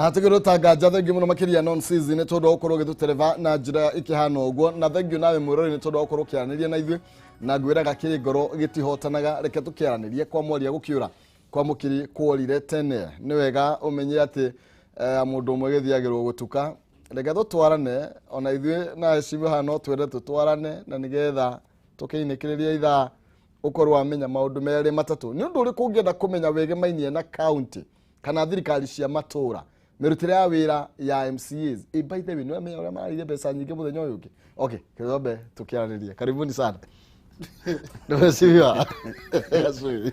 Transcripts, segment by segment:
Hatigä rå tanga thengiå må no makä ria nĩ tondå wa gå korwo å gä tå tereba na njä ĩkä hana å guo, na thengiå nawe mwĩrori nĩ tondå wa gå korwo å kä aranä ria na ithuĩ, na ngwä raga kä rä ngoro gä tihotanaga. Reke tå kä aranä rie kwa mwaria gå kä å ra kwa må kä ri kuorire tene. Nĩ wega å menye atä må ndå ũmwe gä thiagä rwo gå tuka. Reke tå twarane ona ithuĩ na hecimo haha, no twende tå twarane na nä getha tå kä inä kä rä ria ithaa ũkorwo wamenya maũndũ merĩ matatũ. Nĩ ũndũ ũrĩkũ ũngĩenda kũmenya wĩgemainie na county kana thirikari cia matũra, mĩrutĩre ya wĩra ya MCAs? By the way, nĩ wamenya ũrĩa mararire mbeca nyingĩ mũthenya ũyũ ũngĩ? Okay, kĩrombe tũkĩaranĩria. Karibuni sana, mheshimiwa Gacui.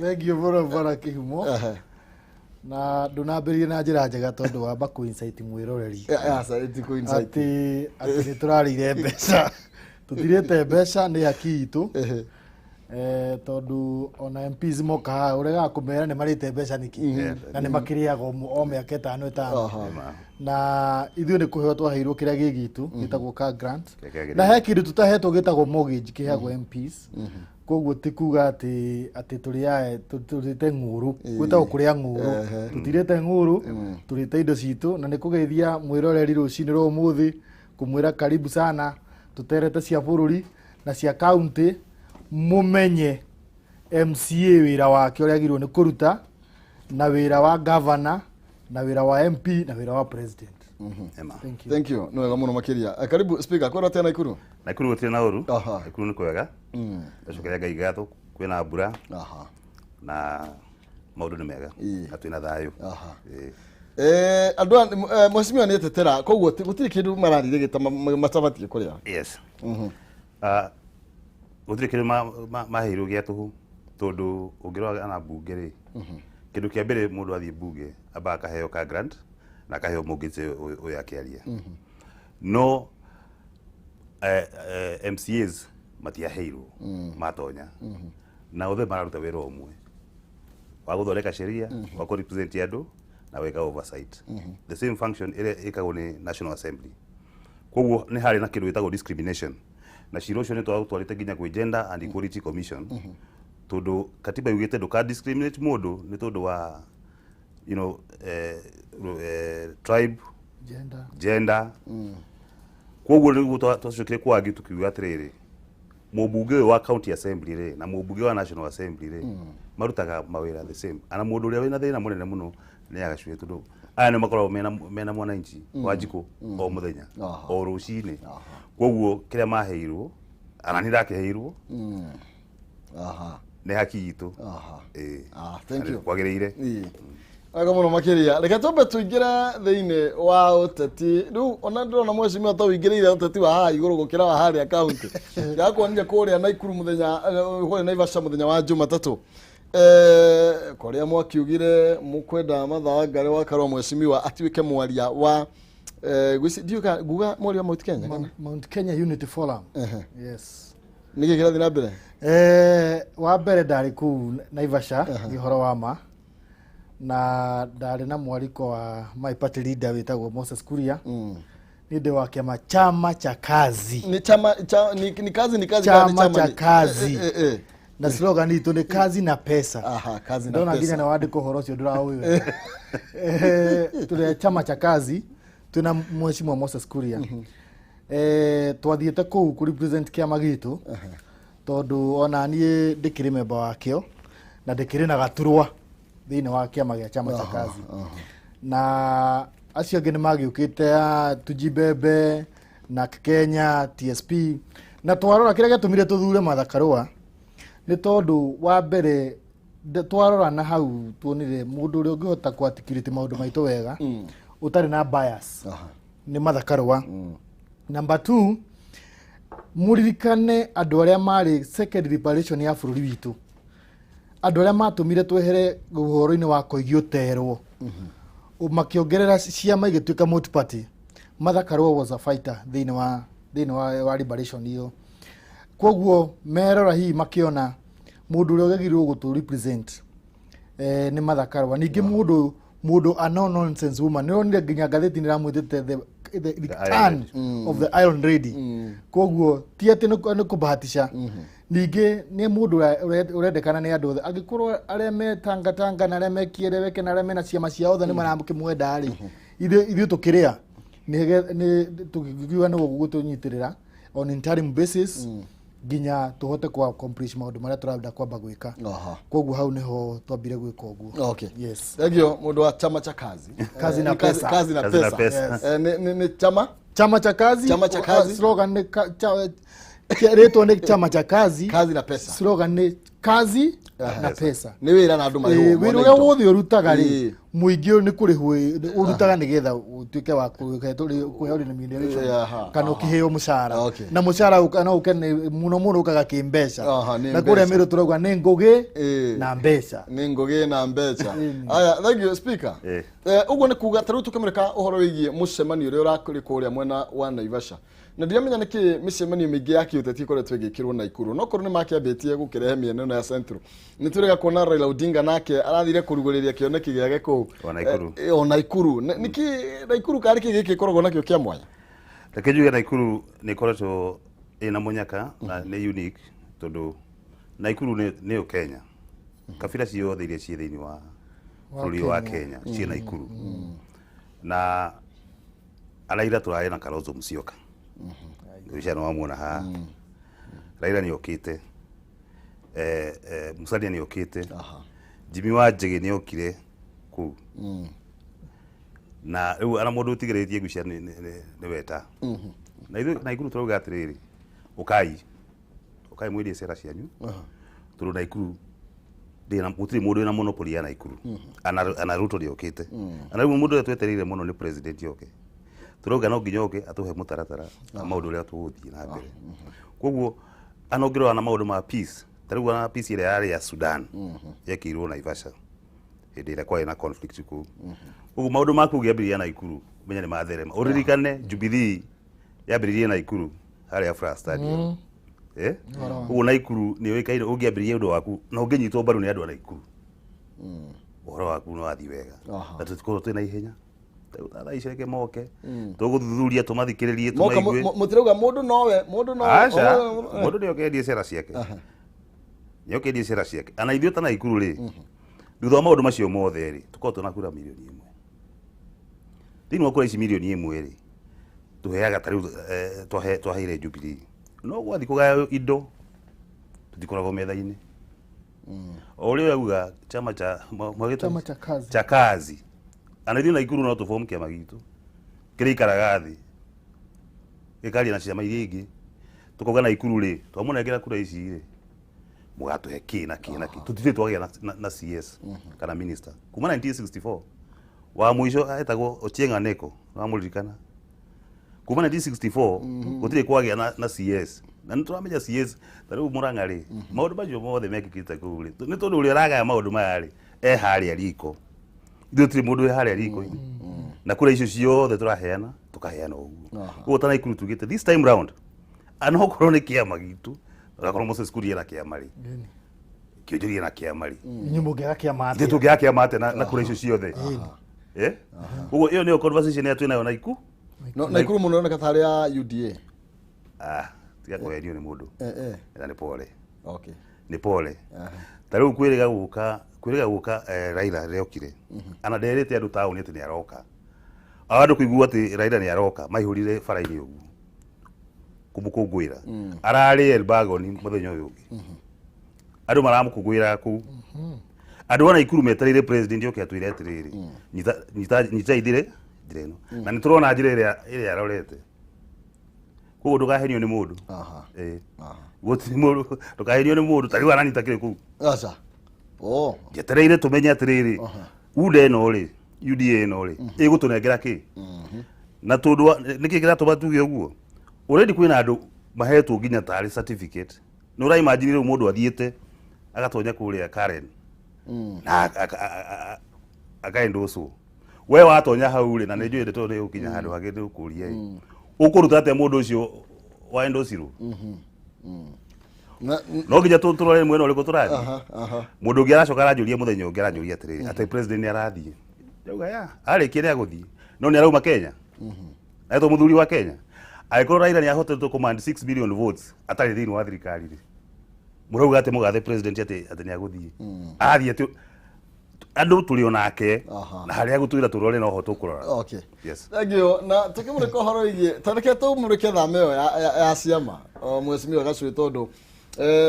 Thengiũ mũno, bwana Kĩhumo, na ndũnambĩrĩrie na njĩra njega tondũ wamba kũ incite mwĩroreri Aca, ĩtikũ incite. atĩ nĩ tũrarĩire mbeca. Tũtirĩte mbeca, nĩ haki itũ, tondũ ona MPs moka haha ũregaga kũmera nĩ marĩte mbeca nĩkĩ, na nĩ makĩrĩaga o mĩaka ĩtano ĩtano. Na ithuĩ nĩ kũheo twaheirwo kĩrĩa gĩ gitũ gĩtagwo car grant. Kĩrĩa kĩagĩrĩire. Na he kĩndũ tũtahetwo gĩtagwo mortgage, kĩheagwo MPs. Koguo ti kuga atĩ tũrĩae tũrĩte ng'ũrũ, gwĩtagwo kũrĩa ng'ũrũ. Tũtirĩte ng'ũrũ, tũrĩte indo citũ. Na nĩ kũgeithia mwĩroreri rũcinĩ rwa ũmũthĩ, kũmwĩra karibu sana tũterete cia bũrũri na cia kaunti, mũmenye MCA wĩra wake ũrĩa agĩrĩirwo nĩ kũruta, na wĩra wa governor, na wĩra wa MP, na wĩra wa president. Ema. Thank you. Thank you, nĩ wega mũno makĩria. Karibu speaker, kwĩrwo atĩa Naikuru? Nakuru gũtirĩ na ũru. Nakuru nĩ kwega. Ndacokeria Ngai ngatho, kwĩna mbura na maũndũ nĩ mega na twĩna thayũ. Ĩĩ. Andũ mheshimiwa nĩ etetera, koguo gũtirĩ kĩndũ mararire gĩta matabatiĩ kũrĩa. Yes. Ah, gũtirĩ kĩndũ maheirwo gĩa tũhũ, tondũ ũngĩrora ana mbunge rĩ, kĩndũ kĩa mbere mũndũ athiĩ mbunge ambaga akaheo ka grant na akaheo mortgage ũyũ akĩaria. No MCAs matiaheirwo matonya, na othe mararuta wĩra ũmwe wa gũthondeka sheria, wa kũ represent andũ na gwĩka oversight, the same function ĩrĩa ĩkagwo nĩ National Assembly. Koguo nĩ harĩ na kĩndũ gĩtagwo discrimination, na cira ũcio nĩ twaũtwarĩte nginya kwĩ Gender and Equality Commission, tondũ katiba yugĩte ndũka discriminate mũndũ nĩ tondũ wa tribe, gender, gender. Koguo nĩguo twacokire kwangi tukiuga atĩrĩrĩ, mũmbunge ũyũ wa county assembly rĩ na mũmbunge wa National Assembly rĩ marutaga mawĩra the same. Ana mũndũ ũrĩa wĩna thĩna mũnene mũno nĩ Agacue, tondũ aya nĩ makoragwo mena mwananchi wa njikũ o mũthenya, o rũcinĩ. Koguo kĩrĩa maheirwo, ana nĩ ndakĩheirwo, nĩ haki itũ. Ĩĩ. Ah, thank Na you. kwagĩrĩire. Ĩĩ. Wega mũno makĩria. Reke twambe tũingĩre thĩinĩ wa ũteti rĩu. Ona ndĩrona mheshimiwa ta ũingĩrĩire ũteti wa haha igũrũ gũkĩra wa harĩa kaunti. Yakuonire kũrĩa Naikuru mũthenya, kũrĩa Naivasha mũthenya wa Jumatatũ, kũrĩa mwakiugire mũkwenda Martha Wangari wa Karua, mheshimiwa, atuĩke mwaria wa ndiũĩ kana nguga mwaria wa Mount Kenya kana? Mount Kenya Unity Forum. Yes. Nĩkĩ kĩrathiĩ na mbere? Wa mbere ndarĩ kũu Naivasha nĩ ũhoro wa ma, na ndarĩ na mwariko wa my party leader wĩtagwo Moses Kuria. Nĩ ndĩ wa kĩama Chama cha Kazi. Ni chama cha, ni kazi, ni kazi kana ni Chama cha ni- Kazi. Na slogan itũ nĩ kazi na pesa. Aha, kazi na Ndona pesa. nginya nĩ wandĩka ũhoro ũcio ndũraũĩ wega. Tũrĩ Chama cha Kazi, twĩna mheshimiwa Moses Kuria. Twathiĩte kũu kũ represent kĩama gitũ, tondũ ona niĩ ndĩkĩrĩ memba wakĩo na ndĩkĩrĩ na gaturwa thĩinĩ wa kĩama gĩa Chama cha Kazi, na acio angĩ nĩ magĩũkĩte a Tujibebe na Kenya TSP. Na twarora kĩrĩa gĩatũmire tũthure Martha Karũa nĩ tondũ wa mbere twarora na hau tuonire mũndũ ũrĩa ũngĩhota kũ articulate maũndũ maitũ wega ũtarĩ na bias nĩ Martha Karũa. Number two, mũririkane andũ arĩa marĩ second liberation ya bũrũri witũ, andũ arĩa matũmire twehere ũhoro-inĩ wa koigi ũterwo, makĩongerera ciama igĩtuĩka multi party. Martha Karũa was a fighter thĩinĩ wa liberation ĩyo. Koguo merora hihi makĩona mũndũ ũrĩa ũgagĩrĩirwo gũtũ represent nĩ Martha Karũa. Ningĩ mũndũ a no nonsense woman, nĩ onire nginya ngathĩti nĩ ĩramwĩtĩte the the return of the Iron Lady. Koguo ti atĩ nĩ kũbahatisha. Ningĩ nĩ mũndũ ũrendekana nĩ andũ othe. Angĩkorwo arĩa me Tangatanga na arĩa me Kiereweke na arĩa mena ciama cia othe nĩ marakĩmwenda rĩ, ithuĩ tũkĩrĩa nĩ tũkiuga nĩ gũtũnyitĩrĩra on interim basis nginya tũhote ku accomplish maũndũ marĩa tũrenda kwamba gwĩka. Koguo hau niho twambire gwĩka ũguo. Okay. Yes. Thank you mũndũ wa chama cha kazi. Kazi na pesa. Kazi na Kazi na pesa. pesa. Eh, ni chama Chama cha kazi. Chama cha kazi. Slogan nĩ rĩtwa nĩ chama cha kazi. Kazi na pesa. Slogan nĩ kazi na pesa. Nĩ wĩra na andũ marĩhwo. Wĩra ũrĩa wothe ũrutaga rĩ, mũingĩ ũyũ nĩ kũrĩhwo ũrutaga nĩgetha ũtuĩke wa kũheo remuneration kana ũkĩheo mũcara. Na mũcara no ũke nĩ mũno mũno ũkaga kĩmbeca. Nĩ Na kũrĩa mbeca. Meru tũrauga nĩ ngũgĩ na mbeca. Nĩ ngũgĩ na mbeca. Aya, thank you speaker. Ũguo nĩ kuga ta rĩu tũkĩmũrĩka ũhoro wĩgiĩ mũcemanio ũrĩa ũrakĩrĩ kũrĩa mwena wa Naivasha. Na ndiramenya nĩkĩ mĩcemanio mĩingĩ ya kĩũteti ĩkoretwo ĩgĩkĩrwo Naikuru. No korwo nĩ makĩambĩtie gũkĩrehe mĩena ĩno ya Central. Nĩ tũrĩga kuona Raila Odinga nake arathire kũrugũrĩria kĩoneki gĩake kũu. O Naikuru. O Naikuru. Nĩkĩ Naikuru karĩ kĩ gĩkĩ ĩkoragwo nakĩo kĩa mwanya? Reke njuge Naikuru nĩ ĩkoretwo ĩna mũnyaka na nĩ unique tondũ Naikuru nĩyo Kenya. Kabira ciothe iria ciĩ thĩinĩ wa bũrũri wa Kenya ciĩ Naikuru. Na Raila tũrarĩ na Kalonzo Musyoka. Ũcio nĩ wamuona haha. Raila nĩ okĩte. Musalia nĩ okĩte. Jimmy Wanjigi nĩ okire kũu. Na rĩu ana mũndũ ũtigĩrĩtie ngwĩciria nĩ weta. Na ithuĩ Naikuru tũrauga atĩrĩrĩ, ũkai. Ũkai mwendie cera cianyu. Tondũ Naikuru gũtirĩ mũndũ wĩna monopoly ya Naikuru. Ana Ruto nĩ okĩte. Ana rĩu mũndũ ũrĩa twetereire mũno nĩ president oke. Tũrauga no nginya oke atũhe mũtaratara wa maũndũ ũrĩa tũgũthiĩ na mbere. Koguo ana ũngĩrora na maũndũ ma peace, ta rĩu ana peace ĩrĩa yarĩ ya Sudan yekĩirwo Naivasha hĩndĩ ĩrĩa kwarĩ na conflict kũu. Koguo maũndũ ma kũu gĩambĩrĩria Naikuru menya nĩ matherema. Ũririkane Jubilee yambĩrĩirie Naikuru harĩa Furaha Stadium. Koguo Naikuru nĩ yũĩkaine ũngĩambĩrĩria ũndũ waku na ũngĩnyitwo mbaru nĩ andũ a Naikuru. Ũhoro waku no wathiĩ wega. Na tũtikorwo twĩna ihenya. Thaa ici reke moke. Tũgũthuthuria, tũmathikĩrĩrie, Moka tũmaigue. mũtirauga mũndũ nowe, mũndũ nowe. Aca, mũndũ nĩ oke endie cera ciake. Nĩ oke endie cera ciake. Ana ithuĩ ta Naikuru rĩ, thutha wa maũndũ macio mothe rĩ, tũkorwo twĩna kura mirioni ĩmwe. Thĩinĩ wa kura ici mirioni ĩmwe rĩ, tũheaga ta rĩu, twaheire Jubilee. No gwathiĩ kũgaywo indo, tũtikoragwo metha-inĩ. O ũrĩa auga chama cha mwagĩte Chama cha kazi. Cha kazi. Ana ithuĩ Naikuru no tũbomu kĩama gitũ kĩrĩa ikaraga thĩ gĩkaria na ciama iria ingĩ, tũkauga Naikuru rĩ, twamũnengera kura ici rĩ, mũgatũhe kĩ na kĩ na kĩ. Tũtirĩ twagĩa na CS kana minister kuma 1964. Wa mũico etagwo Ochieng' Aneko, wamũririkana? Kuma 1964 gũtirĩ kwagĩa na CS. Na nĩ tũramenya CS ta rĩu Murang'a rĩ, maũndũ macio mothe mekĩkĩte kũu rĩ, nĩ tondũ ũrĩa ũragaya maũndũ maya rĩ, e harĩa riko. Ithuĩ tũtirĩ mũndũ wĩ harĩa riko-inĩ. Na kura icio ciothe tũraheana, tũkaheana ũguo. Koguo ta Naikuru tugĩte this time round, ana okorwo nĩ kĩama gitũ, onakorwo Moses Kuria na kĩama rĩ, Kĩonjoria na kĩama rĩ. Inyuĩ mũngĩaga kĩama Ithuĩ atĩa? tũngĩaga kĩama atĩa na kura icio ciothe? Koguo ĩyo nĩyo conversation ĩrĩa twĩnayo Naikuru. No, Naikuru mũno ĩroneka tarĩ ya UDA. Tiga kũhenio nĩ mũndũ. Na nĩ pole. Nĩ pole. Ta rĩu kwĩrĩga gũka, Raila rĩrĩa okire. Ana nderĩte andũ taũni atĩ nĩ aroka. Andũ kũigua atĩ Raila nĩ aroka, maihũrire bara-inĩ ũguo. Kũmũkũngũĩra. Ararĩ Elbagon mũthenya ũyũ ũngĩ. Andũ maramũkũngũĩra kũu. Andũ a Naikuru metereire president oke atwĩre atĩrĩrĩ, nyita ithire njĩra ĩno. Na nĩ tũrona njĩra ĩrĩa arorete. Koguo ndũkahenio nĩ mũndũ. Gũtirĩ mũndũ, ndũkahenio nĩ mũndũ, ta rĩu aranyita kĩrĩ kũu. Aca. Njetereire tũmenye atĩrĩrĩ, UDA ĩno rĩ, UDA ĩno rĩ, ĩgũtũnengera kĩ? Na tondũ nĩkĩ kĩratũma tuge ũguo? Already kwĩna andũ mahetwo nginya tarĩ certificate. Nĩ ũraimagine rĩu mũndũ athiĩte agatonya kũrĩa Karen. Na akaendocwo. We watonya hau rĩ, na nĩ njũĩ ndeto nĩ ũkinya handũ hangĩ nĩ ũkũria ĩ. Ũkũruta atĩa mũndũ ũcio waendocirwo? No nginya tũrore mwena ũrĩkũ tũrathiĩ. Mũndũ ũngĩ aracoka aranjũria mũthenya ũngĩ aranjũria atĩrĩrĩ, atĩ president nĩ arathiĩ. Ndauga ya, arĩkia nĩ agũthiĩ. No nĩ arauma Kenya. Etwo mũthuri wa Kenya. Angĩkorwo Raila nĩ ahotete command 6 million votes atarĩ thĩinĩ wa thirikari rĩ, mũrauga atĩ mũgathe president atĩ nĩ agũthiĩ. Athiĩ atĩ andũ tũrĩ onake na harĩa agũtwĩra tũrore no ho tũkũrora. Okay. Yes. Thank you. Na tukimurika ũhoro wĩgiĩ ta reke tũmũrĩke thama ĩyo ya ciama, o, Mheshimiwa Gacũĩ, tondũ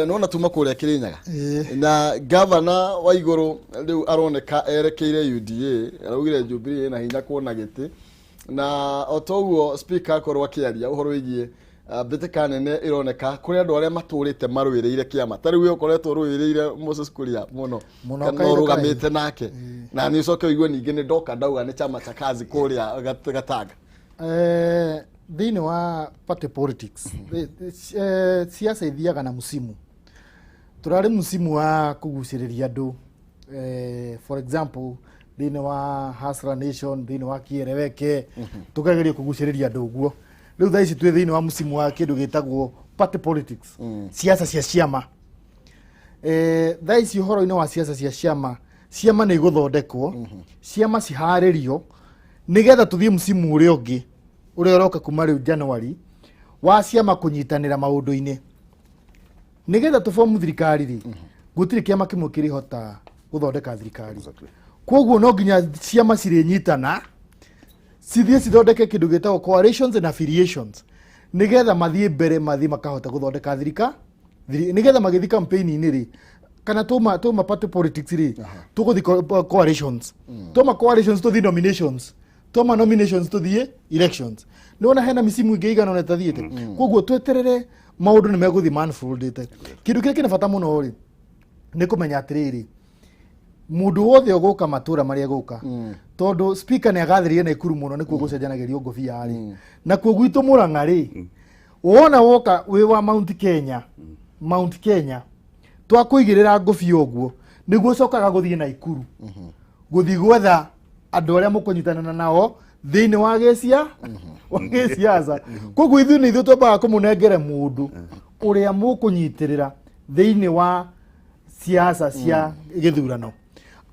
nona tuma kũrĩa Kĩrĩnyaga na gavana wa igũrũ rĩu aroneka erekeire UDA, araugire Jubilee ĩna hinya kuona gĩtĩ, na o toguo speaker akorwo akĩaria ũhoro wĩgiĩ mbĩtĩka nene ĩroneka kũrĩ andũ arĩa matũrĩte marũĩrĩire kĩama. Ta rĩu we ũkoretwo ũrũĩrĩire Moses Kuria mũno Mũno kana kahinda ũrũgamĩte nake, na nĩ ũcoke ũigue ningĩ nĩ ndoka ndauga nĩ chama cha kazi kũrĩa Gatanga. Thĩinĩ wa party politics, siasa ithiaga na msimu. Tũrarĩ msimu wa kũgucĩrĩria andũ, for example thĩinĩ wa Hustler Nation, thĩinĩ wa Kieleweke, tũkageria kũgucĩrĩria andũ ũguo. Rĩu thaa ici twĩ thĩinĩ wa msimu wa kĩndũ gĩtagwo party politics, siasa cia ciama. Thaa ici ũhoro-inĩ wa siasa cia ciama, ciama nĩ igũthondekwo, ciama ciharĩrio nĩgetha tũthiĩ msimu ũrĩa ũngĩ ũrĩa ũroka kuma rĩu January, wa ciama kũnyitanĩra maũndũ-inĩ nĩgetha tũbomu thirikari rĩ. Gũtirĩ kĩama kĩmwe kĩrĩhota gũthondeka thirikari. Koguo no nginya ciama cirĩnyitana, cithiĩ cithondeke kĩndũ gĩtagwo coalitions and affiliations, nĩgetha mathiĩ mbere, mathiĩ makahota gũthondeka nĩgetha magĩthiĩ campaign-inĩ rĩ, kana tuma party politics rĩ, tũgũthiĩ coalitions, tuma coalitions tũthiĩ nominations, toma nominations tũthiĩ elections. Nĩwona hena misimu ĩngĩ igana ũna ĩtathiĩte. Koguo tweterere maũndũ nĩ megũthiĩ manfoldĩte. Kĩndũ kĩrĩa kĩna bata mũno rĩ, nĩ kũmenya atĩrĩrĩ, mũndũ wothe ũgũka matũra marĩa gũka, tondũ speaker nĩ agathĩrĩria Naikuru mũno, nĩkuo gũcenjanagĩrio ngũbia rĩ, nakuo gwitũ Mũrang'a rĩ, wona woka wĩ wa Mount Kenya, Mount Kenya twakũigĩrĩra ngũbia ũguo nĩguo ũcokaga gũthiĩ Naikuru gũthiĩ gwetha andũ arĩa mũkũnyitanana nao thĩinĩ wa gĩcia wa gĩciaca. Koguo ithuĩ nĩ ithuĩ twambaga kũmũnengere mũndũ ũrĩa mũkũnyitĩrĩra thĩinĩ wa siasa cia gĩthurano.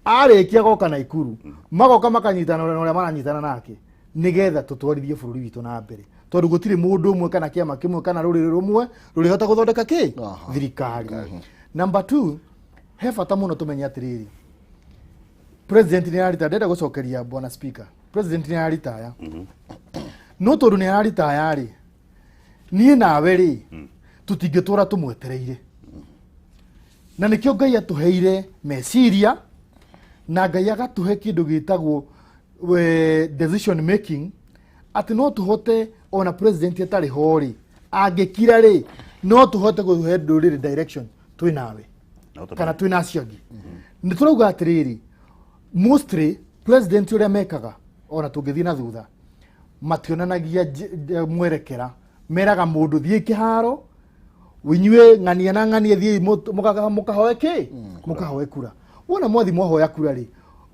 Arĩkia goka Naikuru, magoka makanyitana na ũrĩa maranyitana nake nĩgetha tũtwarithie bũrũri witũ na mbere, tondũ gũtirĩ mũndũ ũmwe kana kĩama kĩmwe kana rũrĩrĩ rũmwe rũrĩhota gũthondeka kĩ thirikari. Number two, he bata mũno tũmenye atĩrĩrĩ, president nĩ araritaya. Ndĩrenda gũcokeria bwana speaker, president nĩ araritaya, no tondũ nĩ araritaya rĩ, niĩ nawe rĩ, tũtingĩtũra tũmwetereire, na nĩkĩo Ngai atũheire meciria na Ngai agatũhe kĩndũ gĩtagwo decision making, atĩ no tũhote ona president atarĩ ho rĩ, angĩkira rĩ, no tũhote kũhe ndũrĩrĩ direction twĩ nawe kana twĩ na acio angĩ. Nĩ tũrauga atĩrĩrĩ, mostly president ũrĩa mekaga, ona tũngĩthiĩ na thutha, mationanagia mwerekera. Meraga mũndũ thiĩ kĩharo, inyuĩ ng'ania na ng'ania, thiĩi mũkahoe kĩ, mũkahoe kura. Wona mwathi mwahoya kura rĩ,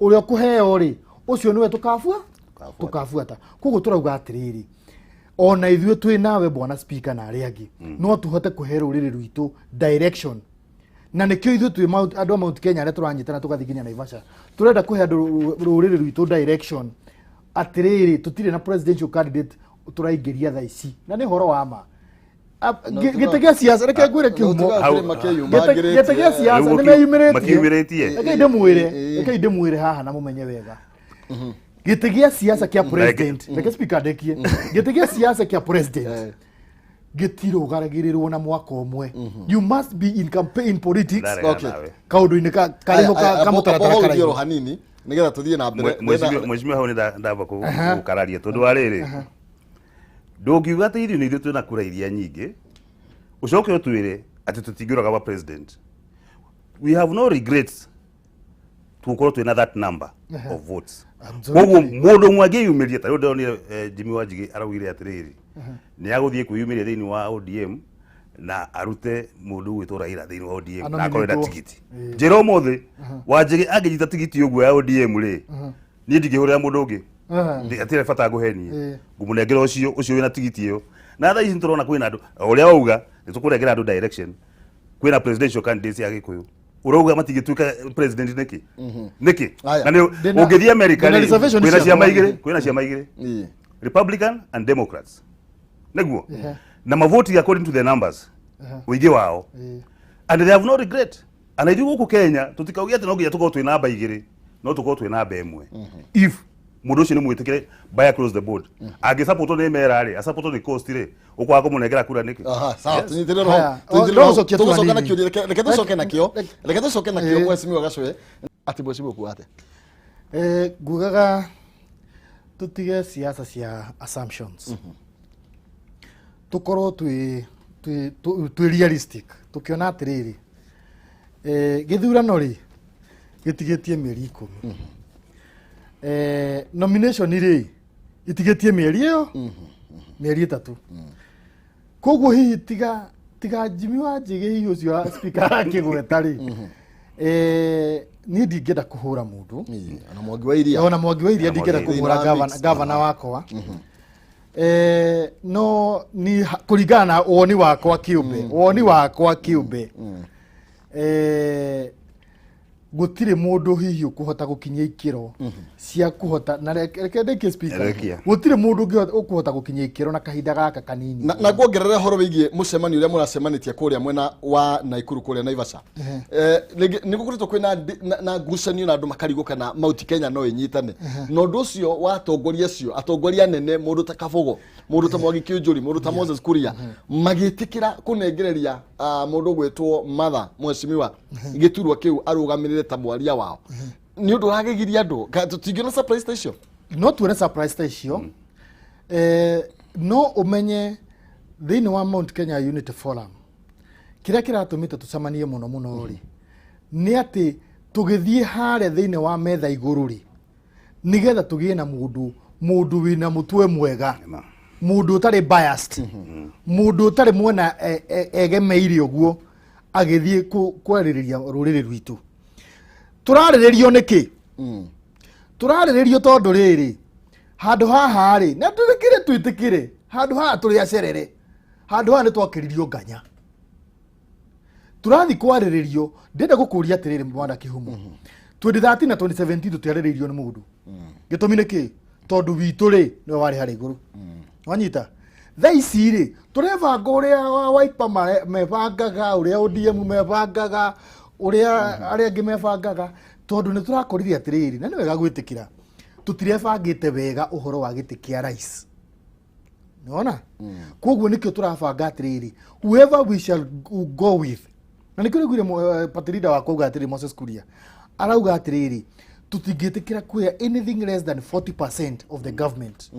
ũrĩa ũkũheo rĩ, ũcio nĩwe tũkabua tũkabuata. Koguo tũrauga atĩrĩrĩ, ona ithuĩ twĩ nawe bwana speaker na arĩa angĩ, no tũhote kũhe rũrĩrĩ rwitũ direction, na nĩkĩo ithuĩ twĩ andũ a Mount Kenya arĩa tũranyitana tũgathiĩ nginya Naivasha, tũrenda kũhe andũ rũrĩrĩ rwitũ direction atĩrĩrĩ, tũtirĩ na presidential candidate tũraingĩria thaa ici, na nĩ ũhoro wa ma. Gĩtĩ gĩa siasa, reke ngwĩre kĩhumo. Gĩtĩ gĩa siasa nĩ meyumĩrĩtie. Makiumĩrĩtie. Rekei ndĩmwĩre, rekei ndĩmwĩre haha na mũmenye wega, gĩtĩ gĩa siasa kĩa president, reke speaker ndekie, gĩtĩ gĩa siasa kĩa president gĩtirũgaragĩrĩrwo na mwaka ũmwe. You must be in campaign politics. Ndarega nawe. Kaũndũ-inĩ karĩho ka mũtaratara oro karaihu. Hanini nigetha tuthiĩ na mbere. Mheshimiwa, hau nĩ ndamba gũkararia, tondũ wa rĩrĩ, ndũngiuga atĩ ithuĩ nĩ ithuĩ twĩna kura iria nyingĩ, ũcoke ũtwĩre atĩ tũtingĩũraga wa president. We have no regrets tũgũkorwo twĩna that number of votes. Koguo mũndũ ũmwe angĩyumĩria, ta rĩu ndĩronire Jimmy Wanjigi araugire atĩrĩrĩ, nĩ agũthiĩ kwĩyumĩria thĩinĩ wa ODM na arute mũndũ ũgwĩtwo Raila thĩinĩ wa ODM na akorwo na Anominatwo. tigiti. Njĩra ũmũthĩ Wanjigi angĩnyita tigiti ũguo ya ODM rĩ, niĩ ndingĩhũrĩra mũndũ ũngĩ. Hatirĩ bata ngũhenie. Ngũmũnengera ũcio ũcio wĩna tigiti ĩyo. Na thaa ici nĩtũrona kwĩna andũ, o ũrĩa wauga nĩ tũkũrengera andũ direction, kwĩna presidential candidates ya Gĩkũyũ, ũrauga matingĩtuĩka president nĩkĩ? Nĩkĩ? Aya. Na nĩ ũngĩthiĩ America Ndĩna rĩ, reservation kwĩna cia ciama Rwanda. igĩrĩ, kwĩna ciama igĩrĩ. Republican and Democrats niguo Yeah. na mavoti according to the numbers ũingĩ wao and they have no regret. And ithuĩ gũkũ Kenya tũtikauge atĩ no nginya tũkorwo twĩ namba igĩrĩ, no tũkorwo twĩ namba ĩmwe if mũndũ ũcio nĩ mwĩtĩkĩre by across the board. Angĩsapotwo nĩ mera rĩ, asapotwo nĩ coast rĩ, ũkwaga kũmũnengera kura nĩkĩ? Aha, sawa, Yes. tunyitĩrĩre roho. Haya, Tunyitĩrĩre no roho. ũcokie tu Tũgũcoka hanini. nakĩo, reke tũcoke nakĩo. Reke tũcoke nakĩo Eh. mheshimiwa Gacwe. Atĩ mheshimiwa kuga atĩa? Ngugaga tutige siasa cia assumptions, tukorwo twi realistic, tukiona atiriri, githurano ri gitigitie mĩeri 10, nomination rĩ itigitie mĩeri ĩyo mĩeri 3. Koguo hihi tiga Jimmy wa Njĩgĩ, hihi ũcio wa speaker arakĩgweta rĩ, niĩ ndingĩenda kũhũra mũndũ. Ĩĩ, ona Mwangi wa Iria. Ona Mwangi wa Iria Ona ndingĩenda Mwangi wa Iria. kũhũra Thĩinĩ wa mix. gavana wakwa, no ni kũringana na woni wakwa kĩũmbe, gũtirĩ mũndũ hihi ũkũhota gũkinyia ikĩro cia kũhota na reke ndĩkie, speaker. Rekia. Gũtirĩ mũndũ ũkũhota gũkinyia ikĩro na kahinda gaka kanini. Na nguongerera horo wĩgiĩ mũcemanio ũrĩa mũracemanĩtie kũrĩa mwena wa Naikuru, kũrĩa Naivasha. Rĩngĩ nĩ gũkoretwo kwĩna na ngucanio na andũ makarigwo kana Mount Kenya no ĩnyitane, na ũndũ ũcio wa atongoria acio, atongoria anene, mũndũ ta Kabogo, mũndũ ta Mwangi Kiunjuri, mũndũ ta Moses Kuria, magĩtĩkĩra kũnengereria mũndũ ũgwĩtwo Martha mheshimiwa gĩturwa kĩu arũgamĩrĩre ta mwaria wao, nĩ ũndũ ũragegiria andũ. Tũtingĩona surprise ta icio? No tuone surprise ta icio. No ũmenye thĩinĩ wa Mount Kenya Unity Forum kĩrĩa kĩratũmĩte tũcemanie mũno mũno rĩ nĩ atĩ tũgĩthiĩ harĩa thĩinĩ wa metha igũrũ rĩ, nĩgetha tũgĩe na mũndũ wĩna mũtwe mwega, Nĩma. mũndũ ũtarĩ biased, mũndũ ũtarĩ mwena egemeire ũguo agĩthiĩ kwarĩrĩria rũrĩrĩ rwitũ. Tũrarĩrĩrio nĩkĩ? Tũrarĩrĩrio tondũ rĩrĩ handũ haha rĩ, na tũrĩkĩre twĩtĩkĩre, handũ haha tũrĩ acerere, handũ haha nĩ twakĩririo nganya tũrathiĩ kwarĩrĩrio. Ndĩrenda gũkũria atĩrĩrĩ, mwana kĩhumo, 2013 na 2017 tũtiarĩrĩirio nĩ mũndũ. Gĩtũmi nĩ kĩ? Tondũ witũ rĩ nĩwe warĩ harĩa igũrũ. Wanyita? Thaa ici rĩ tũrebanga ũrĩa wa Wiper mebangaga, ũrĩa ODM mebangaga, ũrĩa arĩa angĩ mebangaga, tondũ nĩ tũrakorire atĩrĩrĩ, na nĩ wega gwĩtĩkĩra tũtirebangĩte wega ũhoro wa gĩtĩ kĩa rais. Nĩwona? Koguo nĩkĩo tũrabanga atĩrĩrĩ, whoever we shall go with, na nĩkĩo nĩguire party leader wakwa auga atĩrĩrĩ, Moses Kuria arauga atĩrĩrĩ, tũtingĩtĩkĩra kuoya anything less than 40% of the government,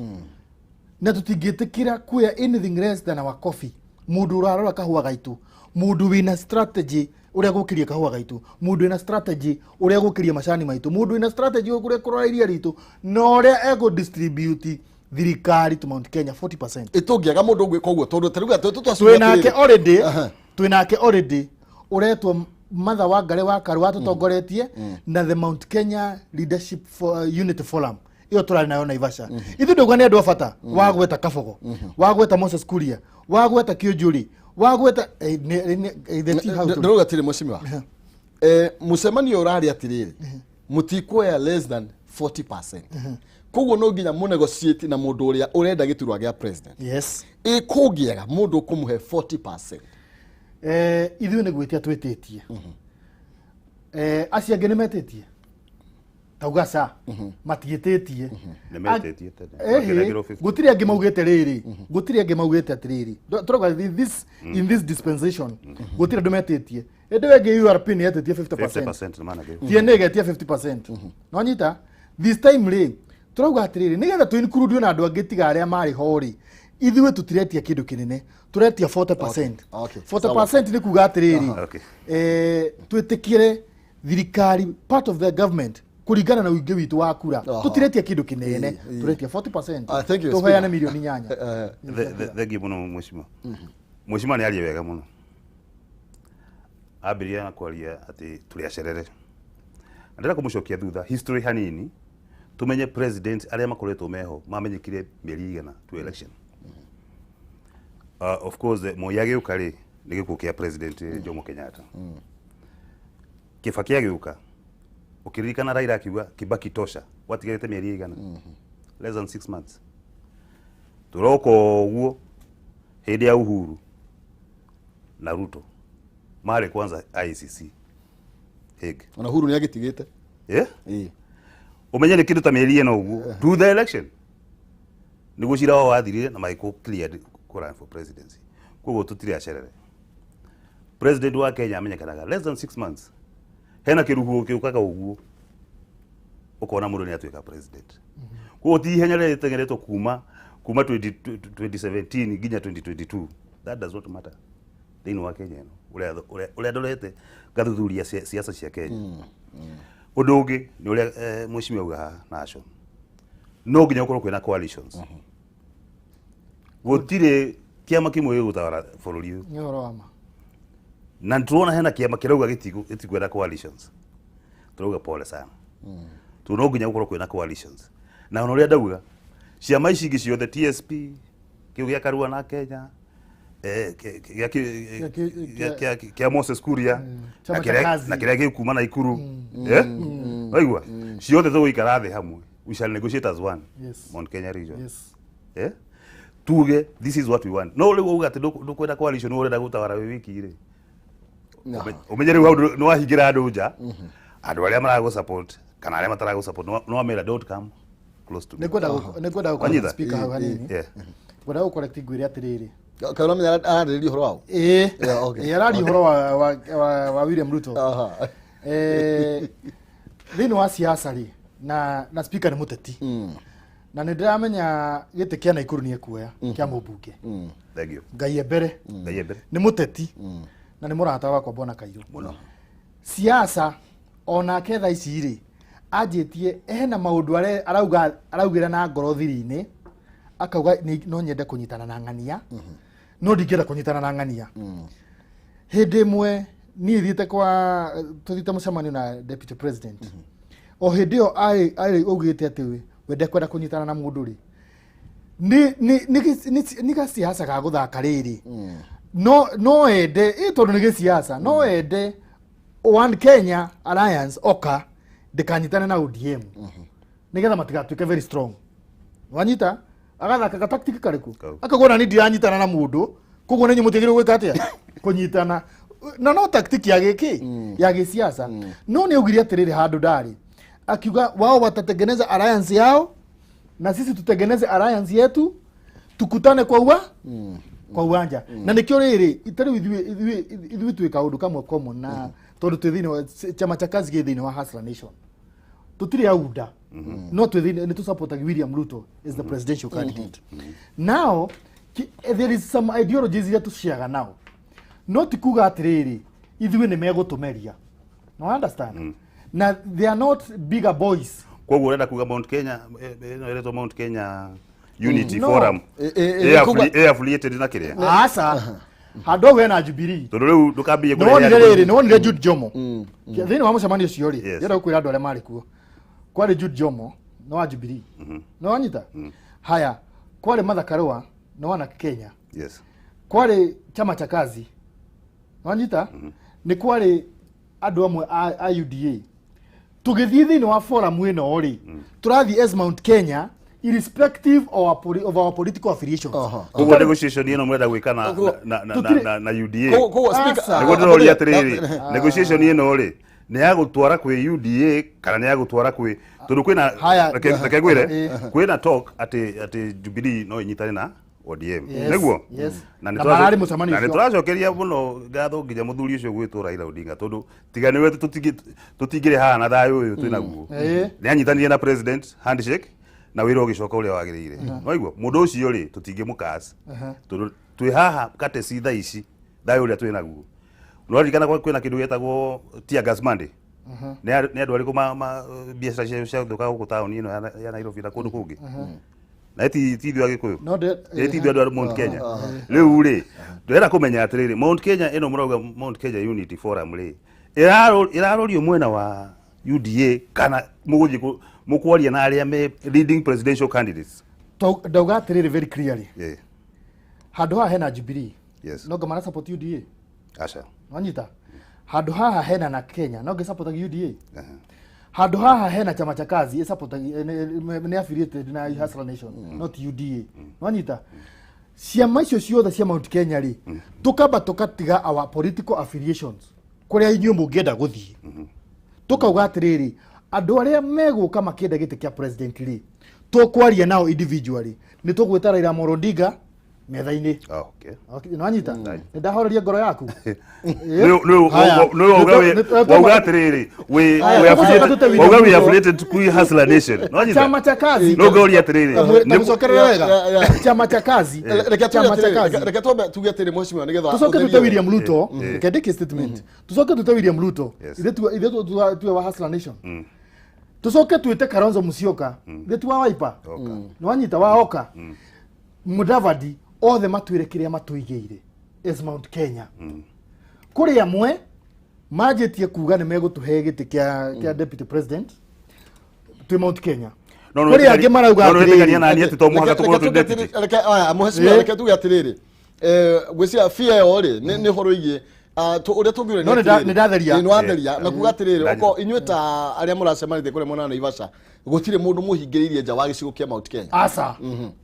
na tũtingĩtĩkĩra kuoya anything less than our coffee. Mũndũ ũrarora kahũa gaitũ, mũndũ wĩna strategy ũrĩa gũkĩria kahũa gaitũ, mũndũ wĩna strategy ũrĩa gũkĩria macani maitũ, mũndũ wĩna strategy ũrĩa kũrora iria ritũ na ũrĩa egũ distribute thirikari to Mount Kenya 40%. Ĩtũngĩaga mũndũ ũgwĩka ũguo, tondũ tarĩu Twĩnake already, twĩnake already, ũretwo Martha Wangari wa Karua tũtongoretie na the Mount Kenya Leadership for, Unity Forum ĩyo tũrarĩ nayo Naivasha. Ithuĩ ndauga nĩ andũ a bata. Wagweta Kabogo, wagweta Moses Kuria, wagweta Kiunjuri, wagweta the tea house. Ndĩrauga atĩrĩ, mheshimiwa, mũcemanio ũrarĩ atĩrĩrĩ, mũtikuoya less than 40%, koguo no nginya mũnegotiate na mũndũ ũrĩa ũrenda gĩturwa gĩa president. Yes. Ĩ kũngĩaga mũndũ ũkũmũhe 40%? Ithuĩ nĩ gwĩtia twĩtĩtie. Acio angĩ nĩ metĩtie, tauga ca matiĩtĩtie. Nĩ metĩtie tene. Ĩhĩ, Makĩnengerwo 50. Gũtirĩ angĩ maugĩte rĩrĩ, gũtirĩ angĩ maugĩte atĩrĩrĩ, tũrauga this in this dispensation gũtirĩ andũ metĩtie. Ĩndĩ wengĩ URP nĩ etĩtie 50%. 50% nĩ managĩrwo. TNA ĩgetia 50%. Nonyita this time rĩ tũrauga atĩrĩrĩ, nĩgetha tũ include na andũ angĩ tiga arĩa marĩ ho rĩ, ithuĩ tũtiretia kĩndũ kĩnene, tũretia 40%. 40% nĩ kuga atĩrĩrĩ, twĩtĩkĩre thirikari, part of the government, kũringana na ũingĩ witũ wa kura. Tũtiretia kĩndũ kĩnene, tũretia 40%. Ah, thank you, tũheane Speaker. mirioni 8. Thengiũ mũno mheshimiwa. Mheshimiwa nĩ aria wega mũno. Ambĩrĩria na kwaria atĩ tũrĩ acerere. Na ndĩrenda kũmũcokia thutha history hanini, tumenye president arĩa makoretwo meho mamenyekire mĩeri igana to election. Of course, Moi agĩũka rĩ nĩ gĩkuũ kĩa president Jomo Kenyatta. Kibaki agĩũka, ũkĩririkana Raila akiuga Kibaki tosha, gwatigarĩte mĩeri igana, less than 6 months. Tũroka ũguo hĩndĩ ya Uhuru na Ruto marĩ kwanza ICC Hague. Ona Uhuru nĩ agĩtigĩte. Yeah? Ĩĩ. Ũmenye nĩ kĩndũ ta mĩeri ĩna ũguo to the election nĩguo cira wao wathirire na magĩkũ cleared kũ run for presidency. Koguo tũtirĩ acerere. President wa Kenya amenyekanaga less than 6 months. Hena kĩrũhuho gĩũkaga ũguo, ũkona mũndũ nĩ atuĩka president. Koguo ti ihenya rĩrĩa rĩteng'eretwo kuma 20 2017 nginya 2022. That does not matter thĩinĩ wa Kenya ĩno, ũrĩa ndorete ngathuthuria siasa cia Kenya. Ũndũ ũngĩ nĩ ũrĩa mheshimiwa auga haha, nation no nginya gũkorwo kwĩna coalitions. Gũtirĩ kĩama kĩmwe gĩgũtawara bũrũri ũyũ. Nĩ ũhoro wa ma. Na nĩtũrona hena kĩama kĩrauga gĩtikwenda coalitions. Tũrauga pole sana, tondũ no nginya gũkorwo kwĩna coalitions. Na ona ũrĩa ndauga, ciama ici ingĩ ciothe, TSP, kĩu gĩa Karua na Kenya, kĩa Moses Kuria Chama na cha Kazi. na kĩrĩa gĩkuma Naikuru, waigua, ciothe tũgũikara thĩ hamwe. We shall negotiate as one. Mount Kenya region, tuge this is what we want. No rĩu auga atĩ ndũkwenda coalition, ũrenda gũtawara wĩ wiki rĩ, ũmenye rĩu hau nĩ wahingĩra andũ nja, andũ arĩa maragũ support kana arĩa mataragũ support, nĩ wamera, "Don't come close to me." Nĩ ngwenda gũkorwo Wanyita? speaker hau hanini. Ngwenda gũcorrect, ngwĩre atĩrĩrĩ. Kaĩ ũramenya ararĩrĩria ũhoro wao? Ĩĩ. Yeah, okay. Ĩĩ, araria ũhoro wa William Ruto. Thĩinĩ wa siasa rĩ, na speaker nĩ mũteti na nĩ ndĩramenya gĩtĩ kĩa Naikuru nĩ ekuoya kĩa mũmbunge. Thank you. Ngai embere. Ngai mbere. Nĩ mũteti na nĩ mũrata wakwa Bwana Kairũ. Mũno. Siasa onake thaa ici rĩ, anjĩtie hena maũndũ arauga, araugĩra na ngoro thiri-inĩ, akauga no nyende kũnyitana na ng'ania, no ndingĩenda kũnyitana na ng'ania. Hĩndĩ ĩmwe niĩ thiĩte kwa tũthiĩte mũcemanio na deputy president, o hĩndĩ ĩyo arĩ augĩte atĩ we ndekwenda kũnyitana na mũndũ rĩ, nĩ gasiasa ga gũthaka rĩrĩ, no ende ĩ tondũ nĩ gĩsiasa, no ende One Kenya Alliance oka ndĩkanyitane na ODM nĩgetha matigatuĩke very strong. Wanyita agathaka ga tactic karĩkũ? Kau. Akauga ona ni ndiranyitana na mũndũ, koguo nenyu mũtiagĩrĩirwo gwĩka atĩa? Kũnyitana. Na no tactic ya gĩkĩ ya gĩsiasa. No nĩ augire atĩrĩrĩ, handũ ndarĩ akiuga wao watatengeneza alliance yao na sisi tutengeneze alliance yetu, tukutane kwa uwanja. Na nikio rĩrĩ itarĩ ithuĩ twĩ kaũndũ kamwe common, na tondũ twĩ thĩinĩ wa chama cha kazi, gĩ thĩinĩ wa Hustler Nation, tũtirĩ auda, no twĩ thĩinĩ nĩ tũsupportaga William Ruto as the presidential candidate. Now there is some ideologies iria tũciaga nao, no ti kuga atĩrĩrĩ ithuĩ nĩ megũtũmeria. No understand na they are not bigger boys. Koguo ũrenda kuga Mount Kenya ĩno ĩretwo Mount Kenya Unity No. Forum Ĩ ĩ affiliated na kĩrĩa? Aca, handũ hau hena Jubilee. Tondũ rĩu ndũkambie Nĩwonire kũrehe rĩrĩ, nĩwonire Jude Jomo thĩinĩ wa mũcemanio ũcio rĩ? Yes. Ndĩrenda gũkwĩra andũ arĩa marĩ kuo, kwarĩ Jude Jomo nĩ wa Jubilee, nĩ wanyita haya, kwarĩ Martha Karua nĩ wa Narc Kenya, kwarĩ chama cha kazi, wanyita, nĩ kwarĩ andũ amwe a UDA. Tũgĩthiĩ thĩinĩ wa forum ĩno rĩ, tũrathiĩ as Mount Kenya irrespective of our political affiliations. Koguo negotiation ĩno mũrenda gwĩka na na UDA? Koguo speaker, Aca. Nĩguo ndĩroria atĩrĩrĩ, negotiation ĩno rĩ, nĩ ya gũtwara kwĩ UDA kana nĩ ya gũtwara kwĩ, tondũ kwĩna Haya. reke ngwĩre, kwĩna talk atĩ Jubilee no ĩnyitane na ODM. Yes, Nĩguo? yes. Na nĩ Na mararĩ mũcemanio na nĩ ũcio. tũracokeria mũno ngatho nginya mũthuri ũcio gwĩtwo Raila Odinga, tondũ tiga nĩwe tũtingĩrĩ haha na thayũ ũyũ twĩnaguo. Nĩ anyitanire na president, handshake, na wĩra ũgĩcoka ũrĩa wagĩrĩire. Waigua mũndũ ũcio rĩ, tũtingĩmũkas tondũ twĩ haha kateci thaa ici, thayũ ũrĩa twĩnaguo. Nĩwaririkana kwĩna kĩndũ gĩetagwo tear gas Monday? Nĩ andũ arĩkũ ma biacara ciao ciathũka gũkũ taũni ĩno ya Nairobi na kũndũ kũngĩ? Na ti ithuĩ Agĩkũyũ? No Ĩ ti ithuĩ andũ a Mount Kenya? Rĩu rĩ, ndĩrenda kũmenya atĩrĩrĩ, Mount Kenya ĩno mũrauga Mount Kenya Unity Forum rĩ, ĩrarorio mwena wa UDA kana mũgũthiĩ mũkwaria na arĩa me leading presidential candidates? Ndauga atĩrĩrĩ very clearly, handũ haha hena Jubilee, no ngamara support UDA? Aca. Wanyita, handũ haha hena na Kenya, no ngĩsupportaga UDA? Handũ haha hena Chama cha Kazi ĩsupportagia- nĩ affiliated na Hustler Nation, not UDA. Nwanyita ciama icio ciothe cia Mount Kenya rĩ, tukamba tukatiga our political affiliations kũrĩa inyuĩ mũngĩenda gũthiĩ, tukauga atĩrĩrĩ, andũ arĩa megũka makĩenda gĩtĩ kĩa president rĩ, tũkwaria nao individually. Nĩ tũgwĩta Raila Amolo Odinga metha-inĩ. Ah, okay. Okay, nĩwanyita, nĩ ndahoreria ngoro yaku. Nĩ wauga atĩrĩrĩ, Haya, tũcoke tũte William wauga wĩ Ruto. affiliated kwĩ Hustler Nation. Nĩwanyita? Chama cha Kazi. No ngauria atĩrĩrĩ, Tamũcokerere wega. Yeah. Chama cha Kazi. Reke tuge Chama cha atĩrĩrĩ, Kazi. reke twambe tuge atĩrĩ, mheshimiwa, nĩgetha Tucoke ũtherie tute wega. William Ruto. Reke ndĩkie statement. Tucoke tute William Ruto. Yes. Ithe tuwe wa Hustler Nation. Tucoke twĩte Kalonzo Musyoka. Ithe tuwa Wiper. Oka. Nĩwanyita wa Oka. Mudavadi, othe matwĩre kĩrĩa matũigĩire as Mount Kenya. Kũrĩ amwe manjĩtie kuga nĩ megũtũhe gĩtĩ kĩa deputy president twĩ Mount Kenya. No, no, Kũrĩ angĩ marauga no, no, wĩtĩkania atĩrĩrĩ na niĩ atĩ to mũhaka Reke tũkorwo twĩ tuge deputy. atĩrĩrĩ, reke aya mheshimiwa, reke tuge atĩrĩrĩ, ngwĩciria fear ĩyo rĩ nĩ ũhoro wĩgiĩ ũrĩa tũngiuga. No, nĩ ndatheria. Nĩ watheria na kuga atĩrĩrĩ, Ndatheria. okorwo inyuĩ ta arĩa mũracemanĩtie kũrĩa mwena wa Naivasha, gũtirĩ mũndũ mũhingĩrĩirie nja wa gĩcigo kĩa Mount Kenya. Aca,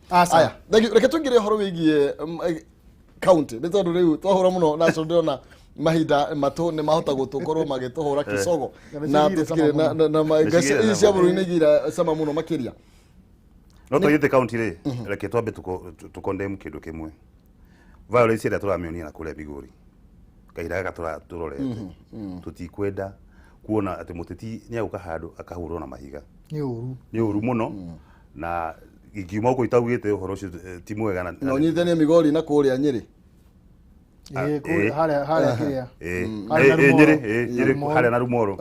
aca. Aya, thank you. Reke tũingĩre ũhoro wĩgiĩ county, nĩ tondũ rĩu twahũra mũno nacio, ndĩrona mahinda matũ nĩ mahota gũtũkorwo magĩtũhũra kĩcogo Na na nĩcigire tũtikĩrĩ cama na Nĩcigire ici cia cama. bũrũri nĩ igira cama mũno makĩria. No tũthiĩte county rĩ, reke twambe tũkondemn kĩndũ kĩmwe, violence ĩrĩa tũramĩonia na kũrĩa Migori kahinda gaka tũrorete. Tũtikwenda kuona atĩ mũteti nĩ agũka handũ akahũrwo na mahiga. Nĩ ũru. Nĩ ũru mũno, na ingiuma gũkũ itaugĩte ũhoro ũcio ti mwega Na ũnyitithanie Migori na kũrĩa Nyĩrĩ. Ĩĩ, harĩa kĩrĩa Harĩa harĩa na Rumoro. Nyĩrĩ, Nyĩrĩ. Rumoro. Harĩa na Rumoro.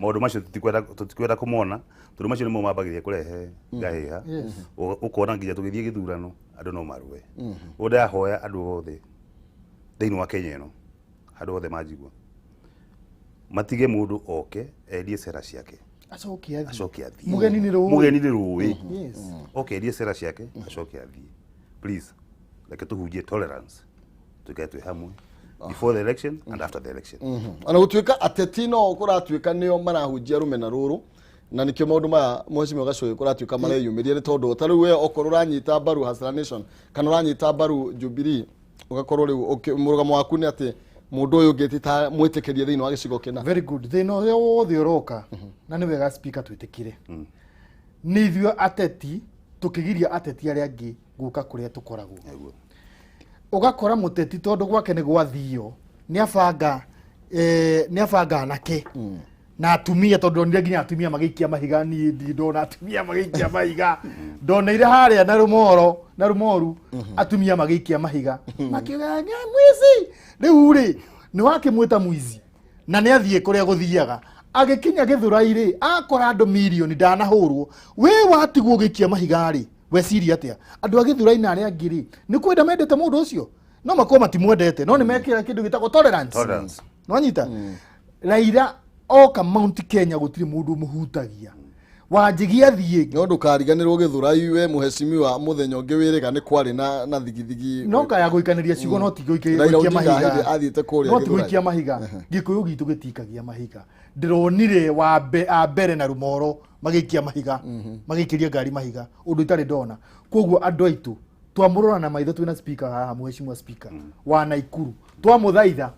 Maũndũ macio tũtikwenda kũmona, tondũ macio nĩmo mambagĩrĩria kũrehe ngahĩha. Ũkona nginya tũgĩthiĩ gĩthurano andũ no marũe. Ũguo ndĩrahoya andũ othe thĩinĩ wa Kenya ĩno, handũ hothe manjigua, matige mũndũ oke endie cera ciake, acoke athiĩ. Acoke athiĩ. Mũgeni nĩ rũĩ. Mũgeni nĩ rũĩ. Oke endie cera ciake, acoke athiĩ. Please, reke tũhunjie tolerance, tuikae twĩ hamwe before the election and after the election. Ona gũtuĩka ateti no kũratuĩka nĩo marahunjia rũmena rũrũ, na nĩkĩo maũndũ maya, mheshimiwa Gacũĩ, kũratuĩka mareyumĩria, nĩ tondũ ta rĩu we okorwo ũranyita mbaru Hustler Nation kana ũranyita mbaru Jubilee, ũgakorwo rĩu mũrũgamo waku nĩ atĩ mũndũ ũyũ ũngĩ ti ta mwĩtĩkĩrie thĩinĩ wa gĩcigo kĩna. Very good. Thĩna ũrĩa wothe ũroka, na nĩ wega speaker twĩtĩkire, nĩ ithuĩ ateti tũkĩgiria ateti arĩa angĩ gũka kũrĩa tũkoragwo. Ũgakora mũteti, tondũ gwake nĩ gwathio, nĩ abanga nĩ abanga anake na atumia, tondũ ndonire nginya atumia magĩikia mahiga. Niĩ ndirĩ ndona atumia magĩikia mahiga. Ndoneire harĩa na Rũmoro na Rumoru atumia magĩikia mahiga makiuga, "Nya, mwizi." Rĩu rĩ, nĩ wakĩmwĩta mwizi na nĩ athiĩ kũrĩa gũthiaga, agĩkinya Gĩthũrai rĩ, akora andũ mirioni ndanahũrwo. We watigwo ũgĩikia mahiga rĩ, weciria atĩa? Andũ a Gĩthũrai na arĩa angĩ rĩ, nĩ kwenda mendete mũndũ ũcio? No makorwo matimwendete, no nĩ mekĩra kĩndũ gĩtagwo tolerance. Tolerance. Nwanyita Raila oka Mount Kenya, gũtirĩ mũndũ ũmũhutagia. Wanjigi athiĩ. No ndũkariganĩrwo Gĩthũrai, we mũheshimiwa, mũthenya ũngĩ wĩrĩga nĩ kwarĩ na thigithigi. No kaya gũikanĩria ciugo, no ti gũikia Raila gũikia Odinga mahiga. hĩndĩ athiĩte kũrĩa No ti Gĩthũrai. gũikia mahiga. Gĩkũyũ gitũ gĩtikagia mahiga. Ndĩronire wa a mbere na Rumoro magĩikia mahiga, magĩikĩria ngari mahiga, ũndũ itarĩ ndona. Koguo andũ aitũ, twamũrora na maitho twĩna speaker haha, mheshimiwa speaker wa Naikuru, twamũthaitha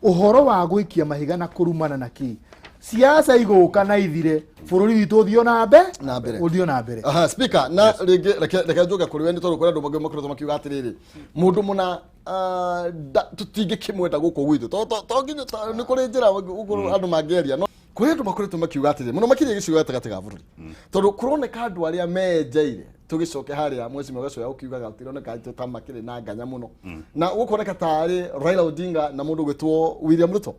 ũhoro wa gũikia mahiga na kũrumana na kĩ, siasa igũka na ithire, bũrũri witũ ũthiĩ na mbe Na mbere. Ũthiĩ na mbere. Aha, speaker, na rĩngĩ reke njoke kũrĩ we, nĩ tondũ kũrĩ andũ mangĩ makoretwo makiuga atĩrĩrĩ, mũndũ mũna tũtingĩkĩmwenda gũkũ gwitũ. To nginya nĩ kũrĩ njĩra gũkũ andũ mangĩaria, no kũrĩ andũ makoretwo makiuga atĩrĩrĩ, mũno makĩria gĩcigo gatagatĩ ga bũrũri, tondũ kũroneka andũ arĩa menjeire, tũgĩcoke harĩa mheshimiwa Gacoya ũkiugaga tũroneka ta makĩrĩ na nganya mũno, na gũkoneka tarĩ Raila Odinga na mũndũ ũgwĩtwo William Ruto,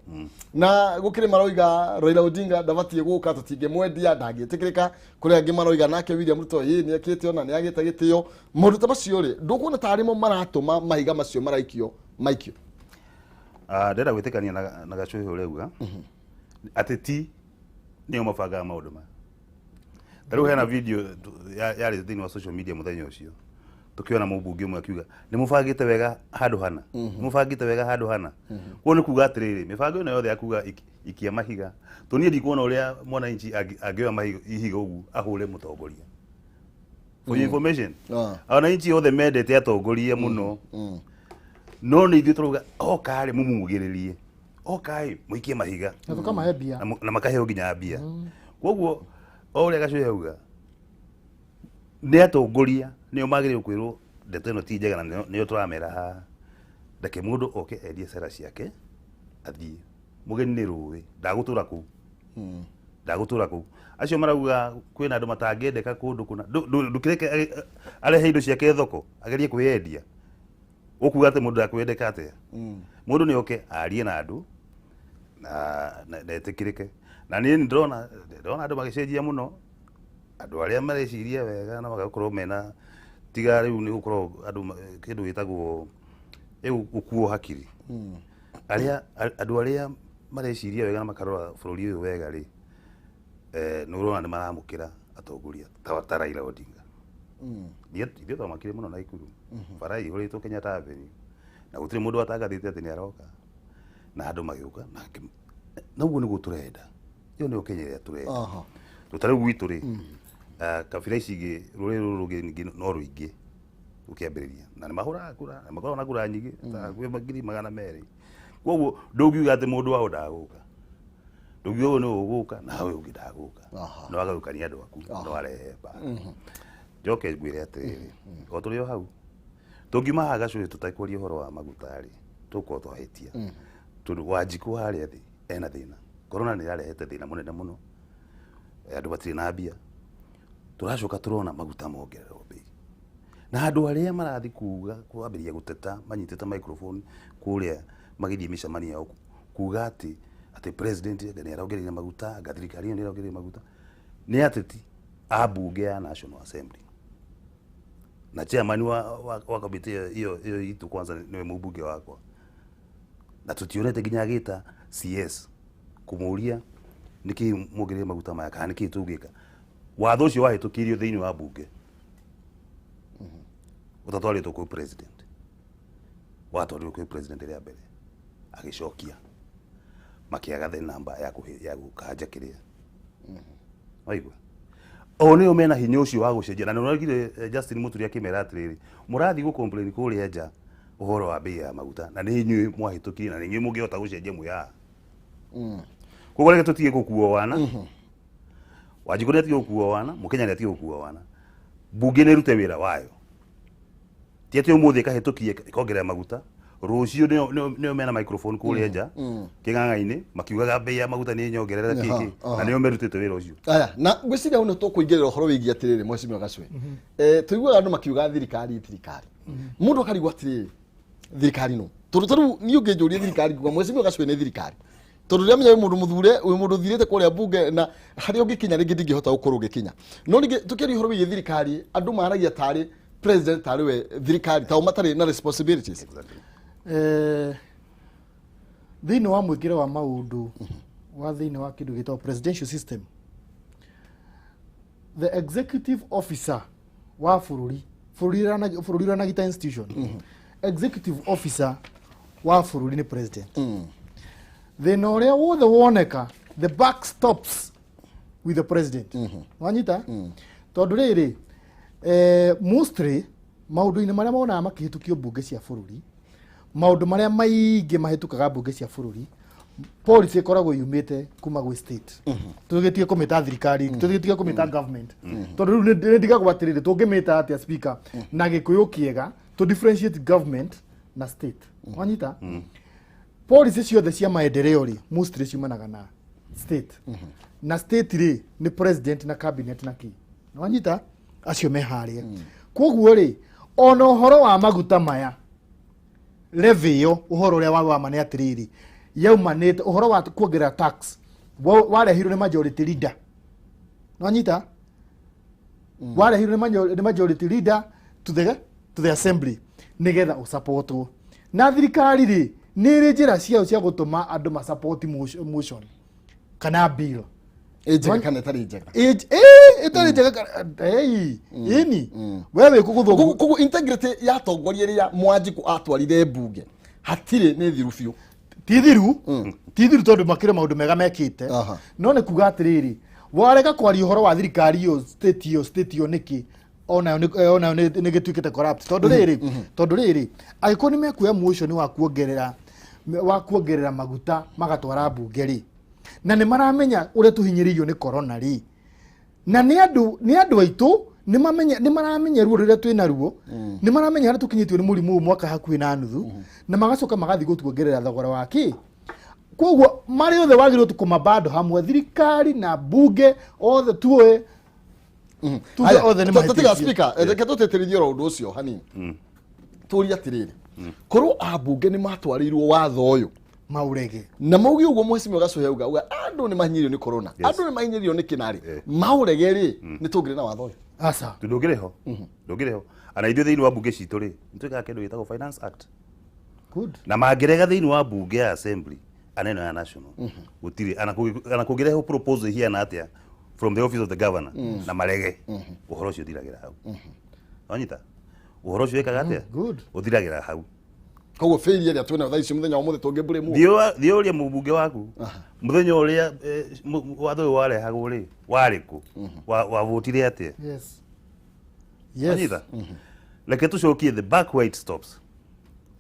na gũkĩrĩ maroiga Raila Odinga ndabatiĩ gũka, tũtingĩmwendia, ndangĩtĩkĩrĩka. Kũrĩ angĩ maroiga nake William Ruto ĩ nĩ ekĩte ona nĩ agĩte gĩtĩo. Maũndũ ta macio rĩ, ndũkuona tarĩ mo maratũma mahiga macio maraikio maikio? Ah, ndĩrenda gwĩtĩkania na Gacũhĩ ũrauga atĩ ti nĩo mabangaga maũndũ maya. Ta rĩu hena video yarĩ thĩinĩ wa social media mũthenya ũcio. Tukiona mũmbunge ũmwe akiuga nĩ mũbangĩte wega handũ hana, nĩ mũbangĩte wega handũ hana. Koguo nĩ kuga atĩrĩrĩ, mĩbango ĩno yothe ya kuga ikia mahiga, tondũ niĩ ndikuona ũrĩa mwananchi angĩoya ihiga ũguo ahũre mũtongoria. For your information, wananchi othe mendete atongoria mũno, no nĩ ithuĩ tũrauga oka rĩ mũmugĩrĩrie, oka ĩ mũikie mahiga. Na tũkamahe mbia. Na makaheo nginya mbia. Koguo o ũrĩa Gacũhĩ auga, nĩ atongoria nĩo magĩrĩirwo kwĩrwo ndeto ĩno ti njega, na nĩyo tũramera haha. Reke mũndũ oke endie cera ciake athiĩ. Mũgeni nĩ rũĩ, ndagũtũra kũu, ndagũtũra kũu. Acio marauga kwĩna andũ matangĩendeka kũndũ kũna, ndũkĩreke arehe indo ciake thoko agerie kwĩyendia. Ũkuga atĩ mũndũ ndakwendeka atĩa? Mũndũ nĩ oke arie na andũ na etĩkĩrĩke. Na niĩ nĩ ndĩrona andũ magĩcenjia mũno, andũ arĩa mareciria wega na magakorwo mena tiga rĩu nĩ gũkorwo andũ kĩndũ gĩtagwo rĩu gũkuo hakiri. Arĩa andũ arĩa mareciria wega na makarora bũrũri ũyũ wega rĩ, nĩ ũrona nĩ maramũkĩra atongoria ta Raila Odinga. Ithuĩ twamakire mũno Naikuru, bara ĩihũrĩtwo Kenyatta Avenue, na gũtirĩ mũndũ watangathĩte atĩ nĩ aroka, na andũ magĩũka na ũguo nĩguo tũrenda. Ĩyo nĩyo Kenya ĩrĩa tũrenda. Ta rĩu gwitũ rĩ, kabira ici ingĩ, rũrĩrĩ rũrũ rũngĩ ningĩ no rũingĩ rũkĩambĩrĩria, na nĩ mahũraga kura na makoragwo na kura nyingĩ ta hakuhĩ 200,000. Koguo ndũngiuga atĩ mũndũ wao ndagũka, ndũngiuga ũyũ nĩwe ũgũka na ũyũ ũngĩ ndagũka. No agayũkania andũ aku, no arehe mbara. Njoke ngwĩre atĩrĩrĩ, o tũrĩ o hau, tũngiuma haha Gacũhĩ tũtekwaria ũhoro wa maguta rĩ, tũgũkorwo twahĩtia, tondũ Wanjikũ harĩa thĩ ena thĩna. Corona nĩ yarehete thĩna mũnene mũno. Andũ matirĩ na mbia. Tũracoka tũrona maguta mongererwo mbei, na andũ arĩa marathiĩ kuga kwambĩrĩria gũteta manyitĩte microphone kũrĩa magĩthiĩ mĩcemanio yao kuga atĩ president nĩ arongereire maguta, anga thirikari ĩyo nĩ ĩrongereire maguta, nĩ ateti a mbunge ya National Assembly, na chairman wa kamĩtĩ ĩyo itũ kwanza nĩwe mũmbunge wakwa, na tũtionete nginya agĩta CS kũmũria nĩkĩ muongereire maguta maya kana nĩkĩ tũngĩka. Watho ũcio wahĩtũkirio thĩinĩ wa mbunge ũtatwarĩtwo kwĩ president, watwarirwo kwĩ president rĩa mbere agĩcokia, makĩaga the number ya gũkanja kĩrĩa waigua. O nĩo mena hinya ũcio wa gũcenjia, na nĩũragire Justin Muturi akĩmera atĩrĩrĩ, mũrathiĩ gũ complain kũrĩa nja ũhoro wa bei ya maguta, na nĩ inyuĩ mwahĩtũkirie na nĩ inyuĩ mũngĩhota gũcenjia mwĩ haha. Koguo reke tũtige gũkuo wana. Wanjikũ nĩ atige gũkuo wana, Mũkenya nĩ atige gũkuo wana. Mbunge nĩ ĩrute wĩra wayo, ti atĩ ũmũthĩ ĩkahĩtũkia ĩkongerera maguta, rũciũ nĩo mena microphone kũrĩa nja kĩng'ang'a-inĩ makiugaga bei ya maguta nĩ nyongerera kĩkĩ, na nĩo merutĩte wĩra ũcio. Aya, na ngwĩciria hau nĩ tũkũingĩrĩra ũhoro wĩgiĩ atĩrĩrĩ, Mheshimiwa Gacwe. Tũiguaga andũ makiuga thirikari thirikari, mũndũ akarigwo atĩrĩrĩ, thirikari no tondũ ta rĩu niĩ ũngĩnjũria thirikari, nguga Mheshimiwa Gacwe nĩ thirikari, tondũ rĩrĩa menya wĩ mũndũ mũthure, wĩ mũndũ ũthirĩte kũrĩa mbunge, na harĩa ũngĩkinya rĩngĩ ndingĩhota gũkorwo ũgĩkinya. No rĩngĩ tũkĩaria ũhoro wĩgiĩ thirikari, andũ maragia tarĩ president, tarĩ we thirikari, tao matarĩ na responsibilities. Thĩinĩ wa mwĩkĩre wa maũndũ wa thĩinĩ wa kĩndũ gĩtagwo presidential system, the executive officer wa bũrũri ũranagita institution, executive officer wa bũrũri nĩ president. Thĩna ũrĩa wothe woneka, the buck stops with the president. Wanyita? Tondũ rĩrĩ, mostly maũndũ-inĩ marĩa monaga makĩhĩtũkio mbunge cia bũrũri, maũndũ marĩa maingĩ mahĩtũkaga mbunge cia bũrũri, policy ĩkoragwo yumĩte kuma gwĩ state. Tũgĩtige kũmĩta thirikari, tũgĩtige kũmĩta government, tondũ rĩu nĩ ndigagwo atĩrĩrĩ, tũngĩmĩta atĩa, speaker, na Gĩkũyũ kĩega to differentiate government na state? Wanyita? Policy ciothe cia maendeleo rĩ, mostly ciumanaga na state, na state rĩ nĩ president na cabinet na kĩ. Wanyita? Acio me harĩa. Koguo rĩ, ona ũhoro wa maguta maya, levy ĩyo, ũhoro ũrĩa wa ma nĩ atĩrĩrĩ, yaumanĩte ũhoro wa kuongerera tax warehirwo nĩ majority leader. Nwanyita? Warehirwo nĩ majority leader to the assembly nĩgetha ũsupportwo na thirikari rĩ, nĩ ĩrĩ njĩra ciao cia gũtũma andũ masupport motion kana bill. Ĩ njega kana ĩtarĩ njega? Ĩ Ĩtarĩ njega ei ĩni we wĩ kũgũthwo. Koguo integrity ya atongoria ĩrĩa Mwanjiku atwarire mbunge hatirĩ, nĩ thiru biũ. Ti thiru, ti thiru, tondũ makĩrĩ maũndũ mega mekĩte. No nĩ kuga atĩrĩrĩ, warega kwaria ũhoro wa thirikari ĩyo, state ĩyo nĩkĩ onayo onayo nĩ gĩtuĩkĩte corrupt? Tondũ rĩrĩ angĩkorwo nĩ mekuoya motion wa kuongerera maguta magatwara mbunge rĩ, na nĩ maramenya ũrĩa tũhinyĩrĩirio nĩ corona rĩ, na nĩ andũ aitũ nĩ maramenya ruo rũrĩa twĩ naruo, nĩ maramenya harĩa tũkinyĩtio nĩ mũrimũ ũyũ mwaka hakuhĩ na nuthu, na magacoka magathiĩ gũtuongerera thogora wa kĩ. Koguo marĩ othe wagĩrĩirwo kũmabando hamwe, thirikari na mbunge othe, tuoe tuge Haya, othe nĩ tatiga mahĩtĩtie. Speaker, reke tũtĩtĩrithie oro ũndũ ũcio hanini, tũrie atĩrĩrĩ, korwo ambunge nĩ matwarĩirwo watho ũyũ maũrege na mauge ũguo mheshimiwa Gacohe auga andũ nĩ mahinyĩrĩrio nĩ corona, andũ nĩ mahinyĩrĩrio nĩ kĩnarĩ, maũrege rĩ, nĩ tũngĩrĩ na watho ũyũ? Aca. Ndũngĩrĩ ho, ndũngĩrĩ ho. Ana ithuĩ thĩinĩ wa mbunge citũ rĩ, nĩ twĩkaga kĩndũ gĩtagwo Finance Act. Good. Na mangĩrega thĩinĩ wa mbunge ya assembly ana ĩno ya national, gũtirĩ ana kũngĩrehwo proposal ihiana atĩa from the office of the governor na marege, ũhoro ũcio ũthiragĩra hau. Wanyita ũhoro ũcio wĩkaga atĩa? Good. Ũthiragĩra hau. Koguo failure ĩrĩa twĩnayo thaa ici mũthenya wa ũmũthĩ tũngĩ-blame Thiĩ ũrie mũmbunge waku mũthenya ũrĩa watho ũyũ warehagwo rĩ, warĩ kũ? Wavotire atĩa? Yes. Wanyita? Reke tũcokie the back where it stops.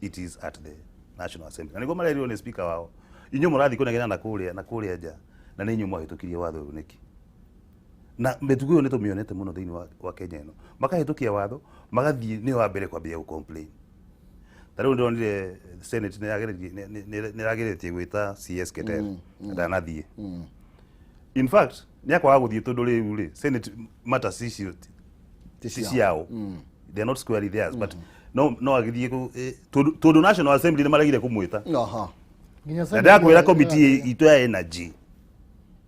It is at the National Assembly, na nĩguo marerirwo nĩ speaker wao, inyuĩ mũrathiĩ kũnegena na kũrĩa nja, na nĩ inyuĩ mwahĩtũkirie watho ũyũ nĩkĩ? Na mĩtugo ĩyo nĩ tũmĩonete mũno thĩinĩ wa Kenya ĩno, makahĩtũkia watho, magathiĩ nĩo wa mbere kwambia gũ-complain. Ta rĩu ndĩronire Senate nĩ ĩrageretie gwĩta CS Keter, ndanathiĩ. In fact, nĩ akwaga gũthiĩ tondũ rĩu rĩ, Senate matters icio ti ciao, they are not squarely theirs, but no agĩthiĩ tondũ National Assembly nĩ maregire kũmwĩta. Nginya Na ndakwĩra, committee itũ ya energy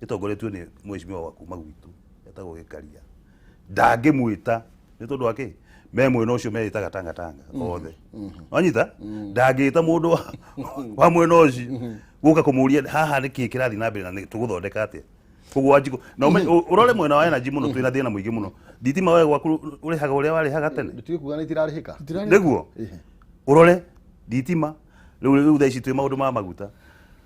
ĩtongoretio nĩ mheshimiwa wa kuma gwitũ etagwo Gĩkaria, ndangĩmwĩta nĩ tondũ wa kĩ? Me mwena ũcio meĩtaga tangatanga othe, wanyita? Ndangĩta mũndũ wa mwena ũcio gũka kũmũria haha nĩ kĩĩ kĩrathiĩ na mbere na nĩ tũgũthondeka atĩa. Koguo Wanjikũ na ũrore mwena wa energy mũno, twĩna thĩna mũingĩ mũno. Thitima we gwaku ũrĩhaga ũrĩa warĩhaga tene? Ndũtige kuga nĩ itirarĩhĩka. Nĩguo ũrore thitima rĩu thaa ici twĩ maũndũ ma maguta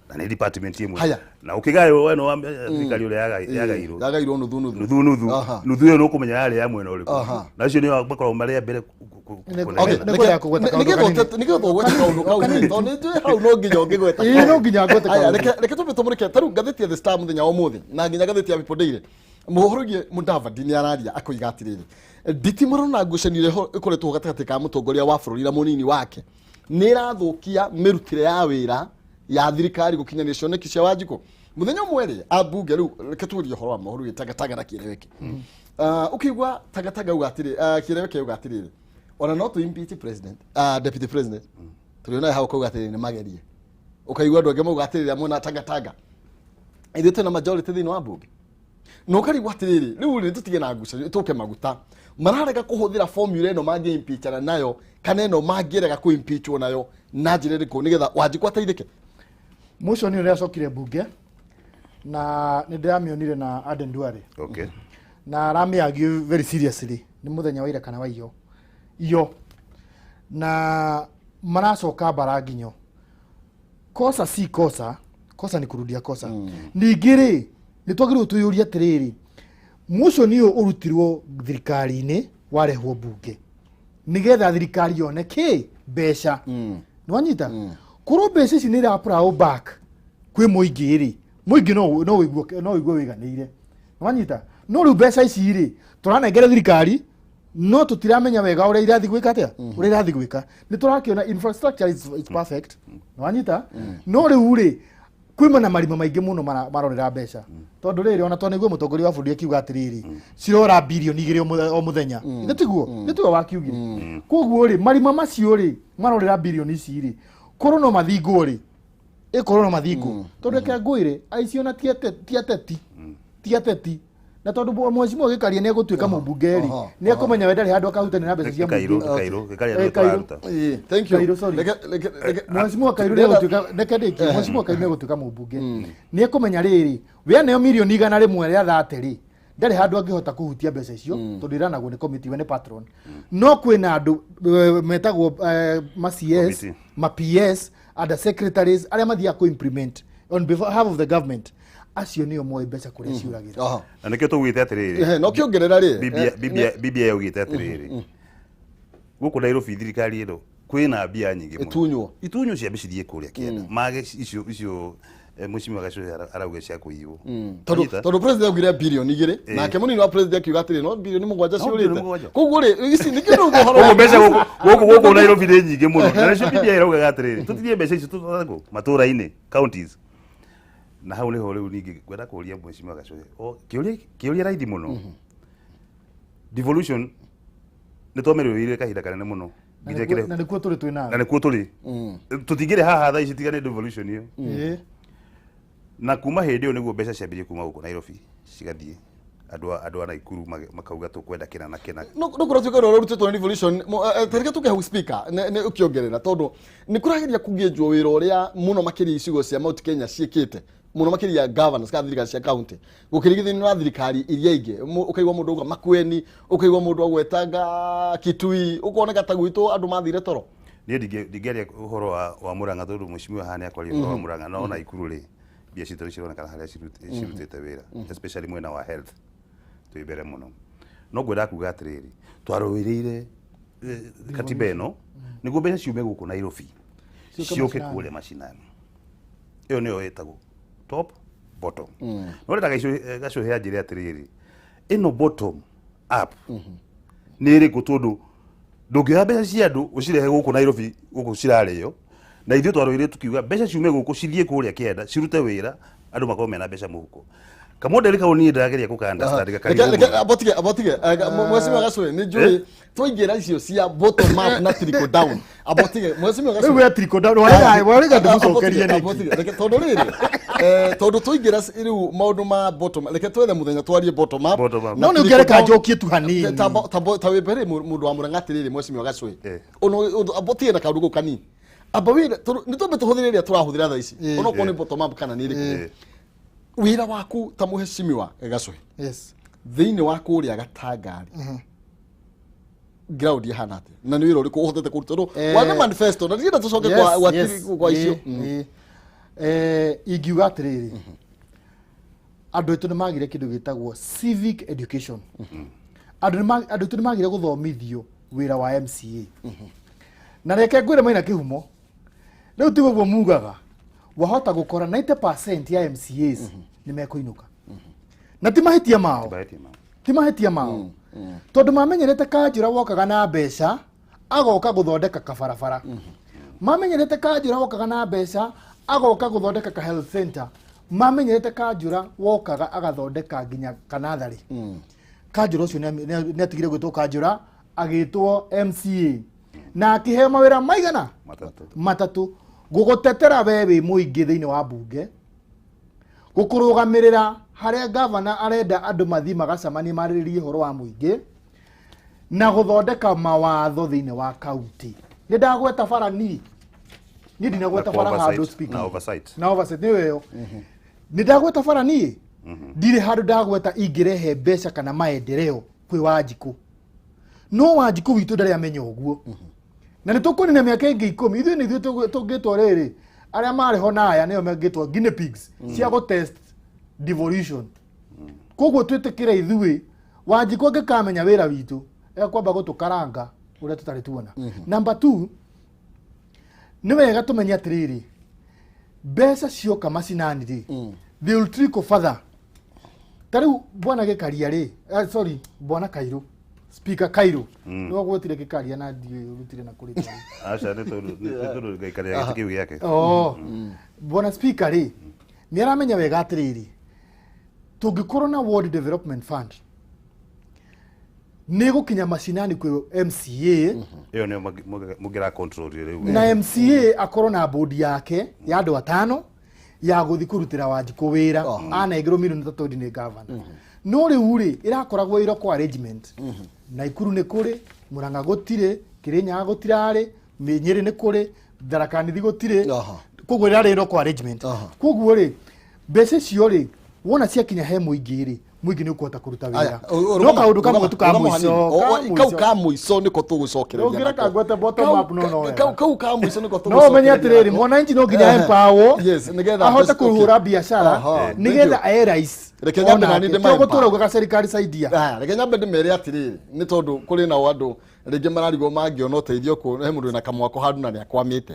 na nĩ department ĩmwe. Haya. Na ũkĩgaywo weno wa thirikari ũrĩa yagairwo yagairwo nuthu nuthu. Nuthu nuthu. Nuthu ĩyo nũkũmenya yarĩ ya mwena ũrĩkũ. Na acio nĩo makoragwo marĩ a mbere kũnegena. Nĩ kwenda kũgweta kaũndũ kanini. Nĩgetha ũgwete kaũndũ kau rĩ, tondũ nĩ njũĩ hau no nginya ũngĩgweta. Ĩĩ, no nginya ngwete Haya, kaũndũ. reke tũmbe tũmũrĩke ta rĩu ngathĩti ya The Star mũthenya wa ũmũthĩ na nginya ngathĩti ya People Daily, mohoro wĩgiĩ Mudavadi nĩ araria akoiga atĩrĩrĩ, nditimũrano na ngucanio ĩrĩa ĩkoretwo gatagatĩ ka mũtongoria wa bũrũri na mũnini wake nĩ ĩrathũkia mĩrutĩre ya wĩra ya thirikari gũkinyanĩria cioneki cia Wanjikũ. Mũthenya ũmwe rĩ, ambunge rĩu, reke tuurie ũhoro wa mohoro wĩgiĩ Tangatanga na Kĩeleweke. Ũkĩigua Tangatanga auga atĩrĩ, Kĩeleweke auga atĩrĩrĩ, ona no tũ impeach president, deputy president tũrĩ naye hau, kauga atĩrĩrĩ, nĩ magerie. Ũkaigua andũ angĩ mauga atĩrĩrĩ, amwe na Tangatanga, ithuĩ twĩna majority thĩinĩ wa mbunge. Na ũkarigwo atĩrĩrĩ, rĩu rĩ, tũtige na ngucanio, tũke maguta, mararega kũhũthĩra formula ĩno mangĩ-impeachana nayo kana ĩno mangĩrega kũ-impeachwo nayo na njĩra ĩrĩkũ nĩgetha Wanjikũ ateithĩke? Motion ĩyo yacokire mbunge na nĩ ndĩramĩonire na Aden Duale na aramĩargue very seriously, nĩ mũthenya wa ira kana wa iyo iyo, na maracoka mbara nginyo, kosa si kosa, kosa ni kurudia kosa. Ningĩ rĩ, nĩ twagĩrĩirwo twĩyũrie atĩrĩrĩ, motion ũyũ ũrutirwo thirikari-inĩ warehwo mbunge nĩgetha thirikari yone kĩ mbeca. Nĩwanyita? Korwo mbeca ici nĩ ira plow back kwĩ mũingĩ rĩ, mũingĩ no ũigue wĩganĩire. Nĩwanyita? No rĩu mbeca ici rĩ, tũranengere thirikari, no tũtiramenya wega ũrĩa irathiĩ gwĩka atĩa, ũrĩa irathiĩ gwĩka. Nĩ tũrakĩona infrastructure is perfect, nĩwanyita? No rĩu rĩ, kwĩma na marima maingĩ mũno marorera mbeca, tondũ rĩrĩ, ona twanĩgue mũtongoria wa bũrũri akiuga atĩrĩrĩ, cirora birioni 2 o mũthenya. Nĩ tiguo? Nĩ tiguo wakiugire? Koguo rĩ, marima macio rĩ marorera birioni ici rĩ, korwo no mathingwo rĩ, ĩkorwo no mathingwo, tondũ reke ngwĩre, aici ona ti ateti, na tondũ mheshimiwa Gĩkaria nĩ egũtuĩka mũmbunge rĩ, nĩ ekũmenya we ndarĩ handũ akahutania na mbeca cia Kairũ. mũingĩ. Kairũ Gĩkaria Eh, nĩwe Kairũ. tũraruta. Ĩĩ, thank you. Kairũ, sorry. Reke Mheshimiwa Kairũ nĩ egũtuĩka, reke ndĩkie, mheshimiwa Kairũ nĩ egũtuĩka mũmbunge, nĩ ekũmenya rĩrĩ, we aneo mirioni 100 rĩa 30 rĩ, Ndarĩ handũ angĩhota kũhutia mbeca icio tondũ iranagwo nĩ committee, we nĩ patron. No kwĩna andũ metagwo ma CS, Committee. ma PS, under secretaries arĩa mathiaga kũ implement on behalf of the government. Acio nĩo moĩ mbeca kũrĩa ciũragĩra. Na nĩkĩo tũugĩte atĩrĩrĩ, Ehe, no kĩongerera rĩ BBI yaugĩte atĩrĩrĩ, gũkũ Nairobi thirikari ĩno kwĩna mbia nyingĩ mũno. Itunywo. Itunywo ciambe cithiĩ kũrĩa kĩenda mage icio mheshimiwa Gachũhĩ arauga cia kũiywo. Tondũ Wanyita? tondũ president augire birioni 2, nake mũnini wa president akiuga atĩrĩ no birioni 7 No birioni ciũrĩte. 7. Koguo rĩ, ici nĩ kĩndũ ũhoro Koguo mbeca gũkũ Nairobi nĩ nyingĩ mũno, na nĩcio BBI ĩraugaga atĩrĩrĩ, tũtigie mbeca icio tũtware kũ matũra-inĩ, counties. Na hau nĩho rĩu ningĩ ngwenda kũria mheshimiwa Gachũhĩ o kĩũria raithi mũno. Devolution nĩ twamĩrũĩrĩire kahinda kanene mũno Na nginya na nĩkuo tũrĩ twĩ na nawe. nĩkuo tũrĩ. Tũtingĩrĩ haha thaa ici tiga nĩ devolution ĩyo. Na kuma hĩndĩ ĩyo nĩguo mbeca ciambĩrĩrie kuma gũkũ Nairobi cigathiĩ andũ a Naikuru makauga tũkwenda kĩna na kĩna. No kũratuĩka ũrĩa ũrutĩtwo nĩ revolution. Tareke tũke hau, speaker, nĩ ũkĩongerera, tondũ nĩ kũrageria kũgĩnjwo wĩra ũrĩa mũno makĩria icigo cia Mount Kenya ciĩkĩte mũno makĩria governors kana thirikari cia county gũkĩringithanio na thirikari iria ingĩ. Ũkaigua mũndũ auga Makueni, ũkaigua mũndũ agwetanga Kitui, ũkoneka ta gwitũ andũ mathire toro. Niĩ ndingĩaria ũhoro wa Murang'a tondũ mheshimiwa haha nĩ akwaria ũhoro wa Murang'a, no Naikuru rĩ, mbia citũ nĩ cironekana harĩa cirutĩte wĩra, especially mwena wa health twĩ mbere mũno. No ngwendaga kuga atĩrĩrĩ, twarũĩrĩire katiba ĩno nĩguo mbeca ciume gũkũ Nairobi ciũke ciũke mashinani. Kũrĩa macinani. Ĩyo nĩyo ĩtagwo top bottom. No renda Gacũhĩ anjĩre atĩrĩrĩ, ĩno bottom up nĩ ĩrĩkũ? Tondũ ndũngĩoya mbeca cia andũ ũcirehe gũkũ Nairobi gũkũ cirarĩo, na ithuĩ twarũire tukiuga mbeca ciume gũkũ cithiĩ kũrĩa kĩanda cirute wĩra, andũ makorwo mena mbeca mũhuko. Kamodeli kau niĩ ndĩrageria gũka understand gakarigwo mũno. Abotige mheshimiwa Gacũhĩ, nĩ njũĩ twaingĩra icio cia bottom up na trickle down. Abotige mheshimiwa Rĩu Gacũhĩ. we trickle down warega ndĩmũcokerie nĩkĩ? Abotige, reke tondũ rĩrĩ tondũ twaingĩra rĩu maũndũ ma bottom, reke twethe mũthenya twarie bottom up Bottom up. na No nĩ trickle ũngĩareka down. njokie tu hanini. Ta wĩ mbere mũndũ wa Mũrang'a atĩrĩrĩ, mheshimiwa Gacũhĩ, abotige na kaũndũ gũkũ kanini. Amba wĩre tondũ nĩ twambe tũhũthĩre ĩrĩa tũrahũthĩra thaa ici, onokorwo nĩ bottom up kana nĩ ĩrĩkũ. Wĩra waku ta mheshimiwa Gacũhĩ thĩinĩ wa kũrĩa Gatangari ground ihana atĩa, na nĩ wĩra ũrĩkũ ũhotete kũruta tondũ wana manifesto na ndĩrenda tũcoke kwa icio? Ingiuga atĩrĩrĩ, andũ aitũ nĩ magire kĩndũ gĩtagwo civic education. Andũ aitũ nĩ magire gũthomithio wĩra wa MCA. Na reke ngwĩre, maina kĩhumo rĩu ti ũguo mugaga, wahota gũkora 90% ya MCAs nĩ mekũinũka, na ti mahĩtia mao. Bahati mao. Ti mahĩtia mao, tondũ mamenyerete kanjũra wokaga na mbeca agoka gũthondeka kabarabara, mamenyerete kanjũra wokaga na mbeca agoka gũthondeka ka health center, mamenyerete kanjũra wokaga agathondeka nginya kanatharĩ. Kanjũra ũcio nĩ atigire gwĩtwo kanjũra, agĩtwo MCA na akĩheo mawĩra maigana? 3. 3: gũgũtetera we wĩ mũingĩ thĩinĩ wa mbunge, gũkũrũgamĩrĩra harĩa gavana arenda andũ mathiĩ magacemanie marĩrĩrie ũhoro wa mũingĩ, na gũthondeka mawatho thĩinĩ wa kaunti. Nĩ ndagweta bara niĩ ndinagweta Na bara handũ oversight. speaker. Na oversight. Na oversight nĩyo ĩyo. Nĩ ndagweta bara niĩ? Ndirĩ handũ ndagweta ingĩrehe mbeca kana maendeleo kwĩ Wanjikũ. No Wanjikũ witũ ndarĩ amenya ũguo, na nĩ tũkũnina mĩaka ĩngĩ 10. Ithuĩ nĩ ithuĩ tũngĩtwo rĩrĩ, arĩa marĩ ho na aya nĩo mangĩtwo guinea pigs cia gũtest devolution. Koguo twĩtĩkĩre ithuĩ Wanjikũ angĩkamenya wĩra witũ ekwamba gũtũkaranga ũrĩa tũtarĩ tuona. Number two, nĩ wega tũmenye atĩrĩrĩ, mbeca cioka macinani rĩ, they will trickle further. Ta rĩu bwana Gĩkaria rĩ, sorry, bwana Kairũ, speaker Kairũ, nĩ wagwetire Gĩkaria na ndiũĩ ũrutire na kũrĩ tarĩ. Aca, nĩ tondũ ngaikarĩra gĩtĩ kĩu gĩake. Oh, bwana speaker rĩ, nĩ aramenya wega atĩrĩrĩ, tũngĩkorwo na ward development fund nĩ gũkinya macinani kwĩ MCA. Ĩyo nĩyo mũngĩra control rĩu. Na MCA akorwo na bodi yake ya andũ atano ya gũthi kũrutĩra Wanjikũ wĩra, anengerwo milioni 3 nĩ gavana. No rĩu rĩ, ĩrakoragwo ĩroko arrangement. Naikuru nĩ kũrĩ, Murang'a gũtirĩ, Kĩrĩnyaga gũtirarĩ, Nyĩrĩ nĩ kũrĩ, Tharaka Nithi gũtirĩ. Koguo ĩrarĩ ĩroko arrangement. Koguo rĩ, mbeca icio rĩ, wona ciakinya he mũingĩ rĩ, Mũingĩ nĩ ũkũhota kũruta Aya, wĩra. No kaũndũ kamwe tu ka rũgama mũico, hanini. ka Kau mũico. ka mũico nĩko tũgũcokereria Ndũngĩreka nako. ngwete bottom up, no wega. Kau ka mũico nĩko No ũmenye tũgũcokereria atĩrĩrĩ, nako. mwananchi no nginya empowerwo Yes, nĩgetha ahote okay. kũhũra biacara Aha, nĩgetha thank you. ae rais. Reke nyambe nani ndĩma gũtũra empower. ugaga serikali saidia. Aya, reke nyambe ndĩmere atĩrĩrĩ, nĩ tondũ kũrĩ nao andũ rĩngĩ mararigwo mangĩona ũteithio kũ, he mũndũ wĩna kamwako handũ na nĩ akwamĩte.